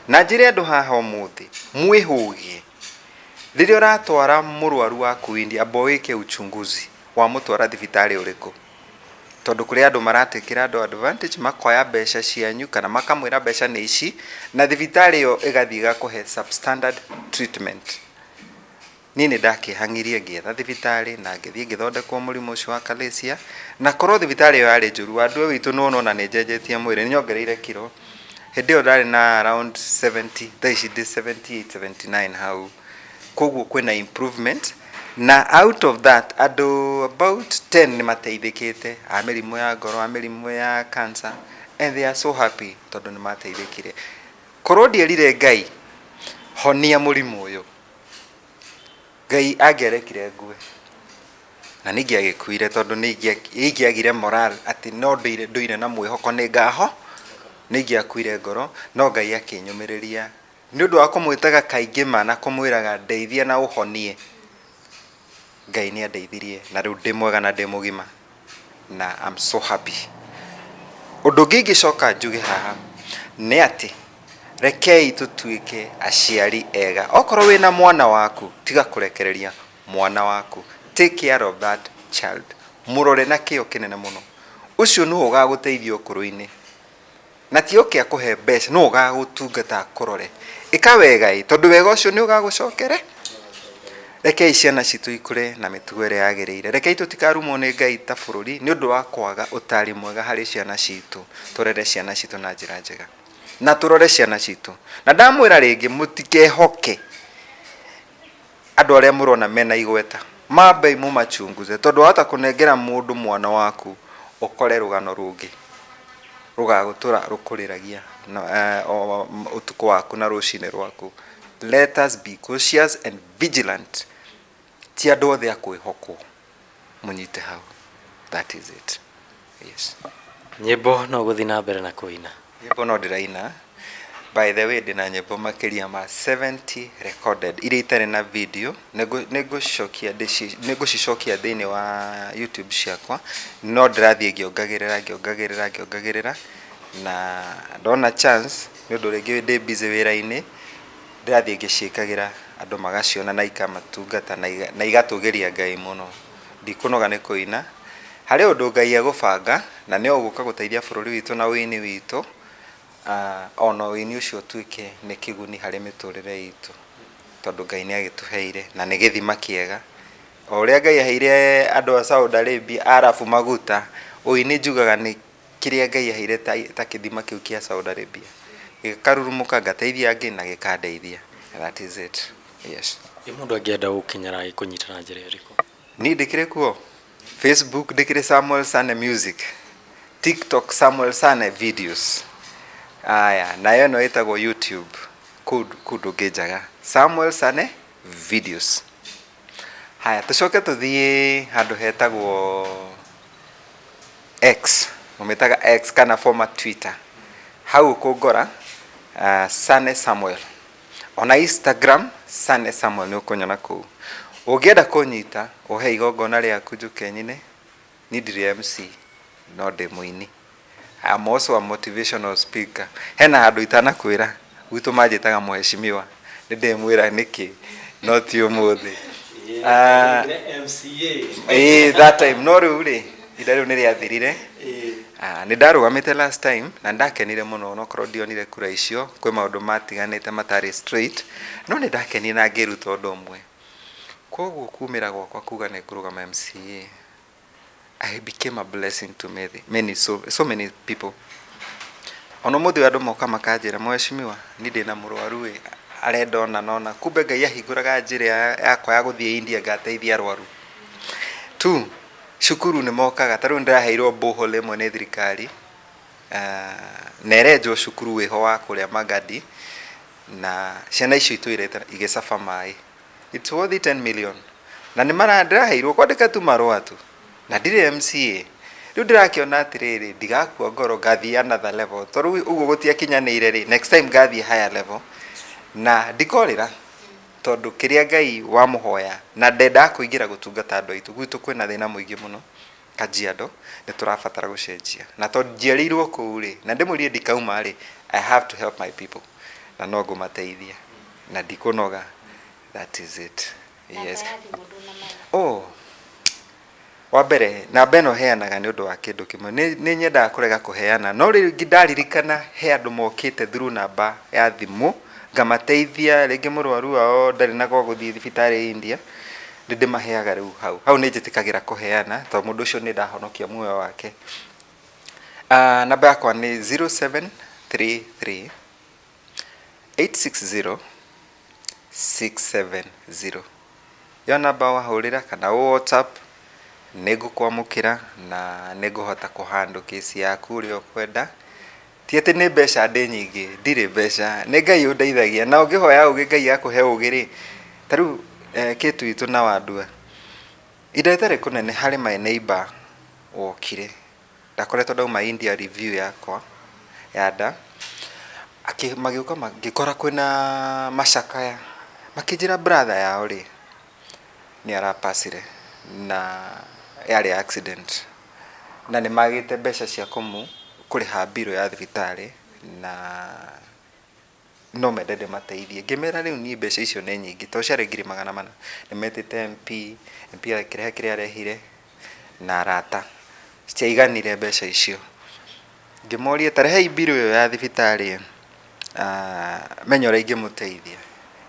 Na njĩre andũ haha ũmũthĩ, mwĩhũge. Rĩrĩa ũratwara mũrwaru waku India, amba wĩke uchunguzi, wamũtwara thibitarĩ ũrĩkũ. Tondũ kũrĩ andũ maratekera andũ advantage, makoya mbeca cianyu kana makamwĩra mbeca nĩ ici, na thibitarĩ ĩyo ĩgathiĩ ĩgakũhe substandard treatment. Niĩ nĩ ndakĩhang'irie ngĩetha thibitarĩ na ngĩthiĩ ngĩthondekwo mũrimũ ũcio wa achalasia, na korwo thibitarĩ ĩyo yarĩ njũru, Wandua witũ nĩ wona nĩ njenjetie mwĩrĩ, nĩ nyongereire kiro. Hĩndĩ ĩyo ndarĩ na around 70, thaa ici ndĩ 78, 79 hau. Koguo kwĩna improvement, na out of that andũ about 10 nĩ mateithĩkĩte, a mĩrimũ ya ngoro, a mĩrimũ ya cancer, and they are so happy tondũ nĩ mateithĩkire. Korwo ndierire Ngai, honia mũrimũ ũyũ, Ngai angĩarekire ngue. Na nĩ ingĩagĩkuire tondũ nĩ ingĩagire morale atĩ no ndũire na mwĩhoko nĩ ngaho, nĩ ingĩakuire ngoro, no Ngai akĩnyũmĩrĩria. Nĩ ũndũ wa kũmwĩtaga kaingĩ ma na kũmwĩraga ndeithia na ũhonie, Ngai nĩ andeithirie na rĩu ndĩ mwega na ndĩ mũgima na I'm so happy. Ũndũ ũngĩ ingĩcoka njuge haha nĩ atĩ rekei tũtuĩke aciari ega. Okorwo wĩna mwana waku, tiga kũrekereria mwana waku. Take care of that child. Mũrore na kĩo kĩnene mũno. Ũcio nĩwe ũgagũteithia ũkũrũ-inĩ. Na ti oke akũhe mbeca, nĩwe ũgagũtungata akũrore. Ĩka wega ĩ, tondũ wega ũcio nĩ ũgagũcokere. Rekei ciana citũ ikũre na mĩtugo ĩrĩa yagĩrĩire. Rekei tũtikarumwo nĩ Ngai ta bũrũri nĩ ũndũ wa kwaga ũtari mwega harĩ ciana citũ. Tũrere ciana citũ na njĩra njega. Na tũrore ciana citũ. Na ndamwĩra rĩngĩ mũtikehoke andũ arĩa mũrona mena igweta. Mambei mũmachunguze tondũ wahota kũnengera mũndũ mwana waku ũkore rũgano rũngĩ rũgagũtũra rũkũrĩragia ũtukũ waku na rũcinĩ rwaku. Let us be cautious and vigilant. Ti andũ othe a kwĩhokwo. Mũnyite hau. That is it. Yes. Nyĩmbo no gũthiĩ na mbere na kũina? Nyĩmbo no ndĩraina. By the way, ndĩna nyĩmbo makĩria ma 70 recorded iria itarĩ na video. Nĩngũcokia nĩngũcicokia thĩinĩ wa YouTube ciakwa, no ndĩrathiĩ ngĩongagĩrĩra ngĩongagĩrĩra ngĩongagĩrĩra, na ndona chance nĩ ũndũ rĩngĩ ndĩ busy wĩra-inĩ, ndĩrathiĩ ngĩciĩkagĩra andũ magaciona na ikamatungata na igatũgĩria Ngai mũno. Ndikũnoga nĩ kũina. Harĩ ũndũ Ngai egũbanga na nĩ ũgũka gũteithia bũrũri witũ na ũini witũ, ona ũini ũcio ũtuĩke nĩ kĩguni harĩ mĩtũrĩre itũ, tondũ Ngai nĩ agĩtũheire na nĩ gĩthima kĩega. O ũrĩa Ngai aheire andũ a Saudi Arabia, Arabu maguta, ũini njugaga nĩ kĩrĩa Ngai aheire ta kĩthima kĩu kĩa Saudi Arabia. Gĩkarurumũka ngateithia angĩ na gĩkandeithia. That is it. Yes. Ĩ mũndũ angĩenda gũkinyĩra agĩkũnyita na njĩra ĩrĩkũ? Niĩ ndĩkĩrĩ kuo. Facebook ndĩkĩrĩ Samuel Sane Music. TikTok Samuel Sane Videos. Aya, nayo ĩno ĩtagwo YouTube. Kũu kũu ndũngĩnjaga. Samuel Sane Videos. Haya, tũcoke tũthiĩ handũ hetagwo X. Mũmĩtaga X kana former Twitter. Hau ũkũngora Sane Samuel. Ona Instagram Sane Samuel nĩ ũkũnyona kũu. Ũngĩenda kũnyita ũhe igongona rĩaku njũke nyine, niĩ ndirĩ MC no ndĩ mũini. I'm also a motivational speaker. Hena handũ itanakwĩra, gwitũ manjĩtaga mheshimiwa, nĩ ndĩmwĩra nĩkĩ, no ti ũmũthĩ. Ĩĩ that time, no rĩu rĩ, ihinda rĩu nĩ rĩathirire. Nĩ ndarũgamĩte last time na nĩ ndakenire mũno onokorwo ndionire kura icio, kwĩ maũndũ matiganĩte matarĩ straight, no nĩ ndakenire na ngĩruta ũndũ ũmwe. Koguo kumĩra gwakwa kuga nĩ ngũrũgama MCA, I became a blessing to many, many so, so many people. Ona ũmũthĩ ũyũ andũ moka makanjĩra mheshimiwa, niĩ ndĩna mũrwaru ĩ, arenda ũna na ũna. Kumbe Ngai ahingũraga njĩra yakwa ya gũthiĩ India ngateithia arwaru. Two, cukuru nĩ mokaga, ta rĩu nĩ ndĩraheirwo borehole ĩmwe nĩ thirikari, na ĩrenjwo cukuru wĩho wa kũrĩa Magadi, na ciana icio itũire igĩcaba maĩ. It's worth 10 million. Na nĩ mara ndĩraheirwo kwandĩka tu marũa tu. Na ndirĩ MCA. Rĩu ndĩrakĩona atĩrĩrĩ, ndigakua ngoro ngathiĩ another level. Tondũ rĩu ũguo gũtiakinyanĩire rĩ, next time ngathiĩ higher level. Na ndikorĩra tondũ kĩrĩa Ngai wamũhoya na ndendaga kũingĩra gũtungata andũ aitũ. Gwitũ kwĩna thĩna mũingĩ mũno Kajiado, nĩ tũrabatara gũcenjia. Na tondũ njiarĩirwo kũu rĩ, na ndĩmwĩrire ndikauma rĩ, I have to help my people. Na no ngũmateithia. Na ndikũnoga. That is it. Yes. Namba ya thimũ ndũnamenya. Oh, wa mbere namba ĩno heanaga nĩ ũndũ wa kĩndũ kĩmwe. Nĩ nyendaga kũrega kũheana, no rĩngĩ ndaririkana he andũ mokĩte through namba ya thimũ ngamateithia, rĩngĩ mũrwaru wao ndarĩ na gwa gũthiĩ thibitarĩ India, nĩ ndĩmaheaga rĩu hau. Hau nĩ njĩtĩkagĩra kũheana tondũ mũndũ ũcio nĩ ndahonokia muoyo wake. Namba yakwa nĩ 0733 860 670. Ĩyo namba wahũrĩra kana ũ WhatsApp nĩ ngũkwamũkĩra na nĩ ngũhota kũ handle case yaku ũrĩa ũkwenda. Ti atĩ nĩ mbeca ndĩ nyingĩ, ndirĩ mbeca, nĩ Ngai ũndeithagia. Na ũngĩhoya ũgĩ Ngai akũhe ũgĩ rĩ, ta rĩu Kate witũ na Wandua, ihinda rĩtarĩ kũnene harĩ my neighbour wokire, ndakoretwo ndauma India review yakwa ya nda, magĩũka ngĩkora kwĩna macakaya, makĩnjĩra brother yao rĩ, nĩ arapacire na yarĩ accident, na nĩ magĩte mbeca cia kũrĩha bill ya thibitarĩ na no mende ndĩmateithie. Ngĩmera rĩu niĩ mbeca icio nĩ nyingĩ tondũ ciarĩ ngiri 400. Nĩ metĩte MP, MP akĩrehe kĩrĩa arehire na arata, citiaiganire mbeca icio. Ngĩmoria ta rehei bill ĩyo ya thibitarĩ menye ũrĩa ingĩmũteithia.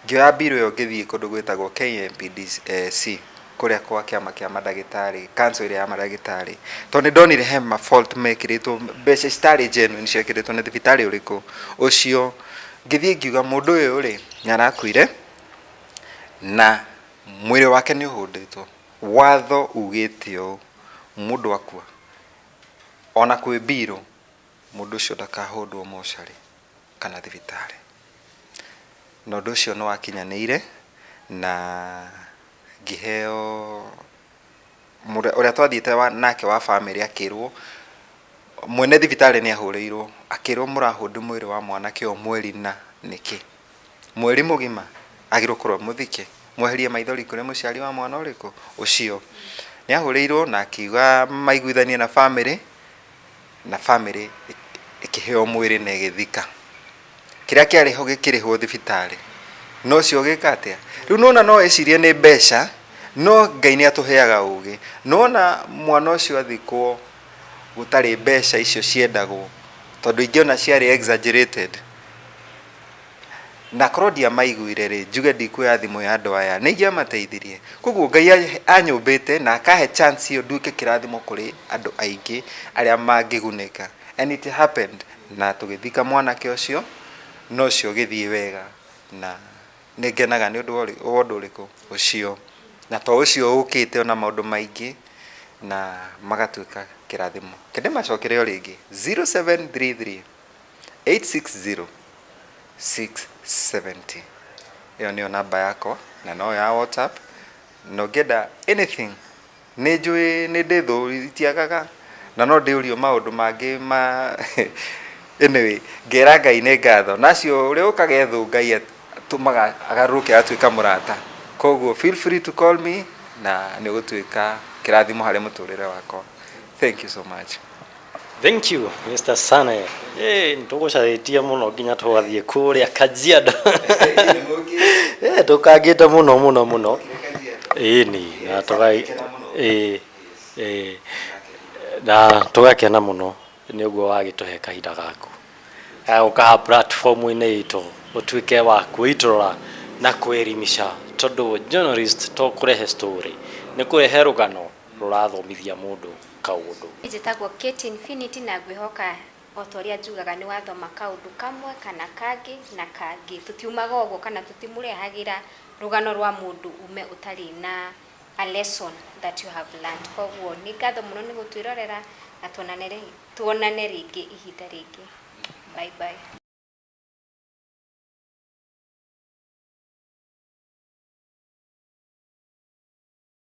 Ngĩoya bill ĩyo ngĩthiĩ kũndũ gwĩtagwo KMPDC kũrĩa kwa kĩama kĩa mandagĩtarĩ, council ĩrĩa ya mandagĩtarĩ. Tondũ nĩ ndonire he ma fault mekĩrĩtwo, mbeca citarĩ genuine ciekĩrĩtwo nĩ thibitarĩ ũrĩkũ ũcio. Ngĩthiĩ ngiuga mũndũ ũyũ rĩ, nĩ arakuire na mwĩrĩ wake nĩ ũhũndĩtwo. Watho ugĩte ũũ, mũndũ akua, ona kwĩ mbirũ, mũndũ ũcio ndakahũndwo mocarĩ kana thibitarĩ. Na ũndũ ũcio nĩ wakinyanĩire na ngĩheo ũrĩa twathiĩte nake wa bamĩrĩ akĩrwo Mwene thibitarĩ nĩ ahũrĩirwo akĩrwo mũrahũndũ mwĩrĩ wa mwanake ũyũ mweri na nĩkĩ mweri mũgima agĩrĩirwo gũkorwo mũthike mweherie maithori kũrĩ mũciari wa mwana ũrĩkũ ũcio. Nĩ ahũrĩirwo na akiuga maiguithanie na bamĩrĩ na bamĩrĩ ĩkĩheo mwĩrĩ na ĩgĩthika. Kĩrĩa kĩarĩ ho gĩkĩrĩhwo thibitarĩ no ũcio ũgĩka atĩa? Rĩu nĩwona no ecirie nĩ mbeca no Ngai nĩ atũheaga ũgĩ. Nĩwona mwana ũcio athikwo gũtarĩ mbeca icio ciendagwo tondũ ingĩ ona ciarĩ exaggerated na korwo ndiamaiguire rĩ njuge ndikuoya thimũ ya andũ aya nĩ ingĩamateithirie. Koguo Ngai anyũmbĩte na akahe chance ĩyo nduĩke kĩrathimo kũrĩ andũ aingĩ arĩa mangĩgunĩka. And it happened na tũgĩthika mwanake ũcio na ũcio ũgĩthiĩ wega na nĩ ngenaga nĩ ũndũ wa ũndũ ũrĩkũ ũcio. Na to ũcio ũkĩte ona maũndũ maingĩ na magatuĩka kĩrathimo. Reke ndĩmacokere o rĩngĩ 0733 860 670. Ĩyo nĩyo namba yakwa na no ya WhatsApp na ũngĩenda anything nĩ njũĩ nĩ ndĩ thũ itiagaga na no ndĩũrio maũndũ mangĩ ma anyway ngera Ngai nĩ ngatho na acio ũrĩa ũkaga thũ Ngai atũmaga agarũrũke agatuĩka mũrata. Koguo feel free to call me na nĩ ũgũtuĩka kĩrathimo harĩ mũtũrĩre wakwa. Thank you so much. Thank you Mr. Sane. Eh, nĩtũgũcarĩtie mũno nginya tũgathiĩ kũrĩa Kajiado. Eh, tũkangĩte mũno mũno mũno. Ĩni, na tũga ĩ ĩ na tũgakena mũno nĩ ũguo wagĩtũhe kahinda gaku. Ũkaha platform-inĩ itũ ũtuĩke wa kwĩitũrũra na kwĩrimisha tondũ journalist to kũrehe story nĩ kũrehe rũgano rũrathomithia mũndũ kaũndũ. Njĩtagwo Kate Infinity na ngwĩhoka o ta ũrĩa njugaga nĩ wathoma kaũndũ kamwe kana kangĩ na kangĩ. Tũtiumaga ũguo kana tũtimũrehagĩra rũgano rwa mũndũ ume ũtarĩ na a lesson that you have learned. Koguo nĩ ngatho mũno nĩ gũtwĩrorera na tuonane rĩngĩ ihinda rĩngĩ. Bye bye.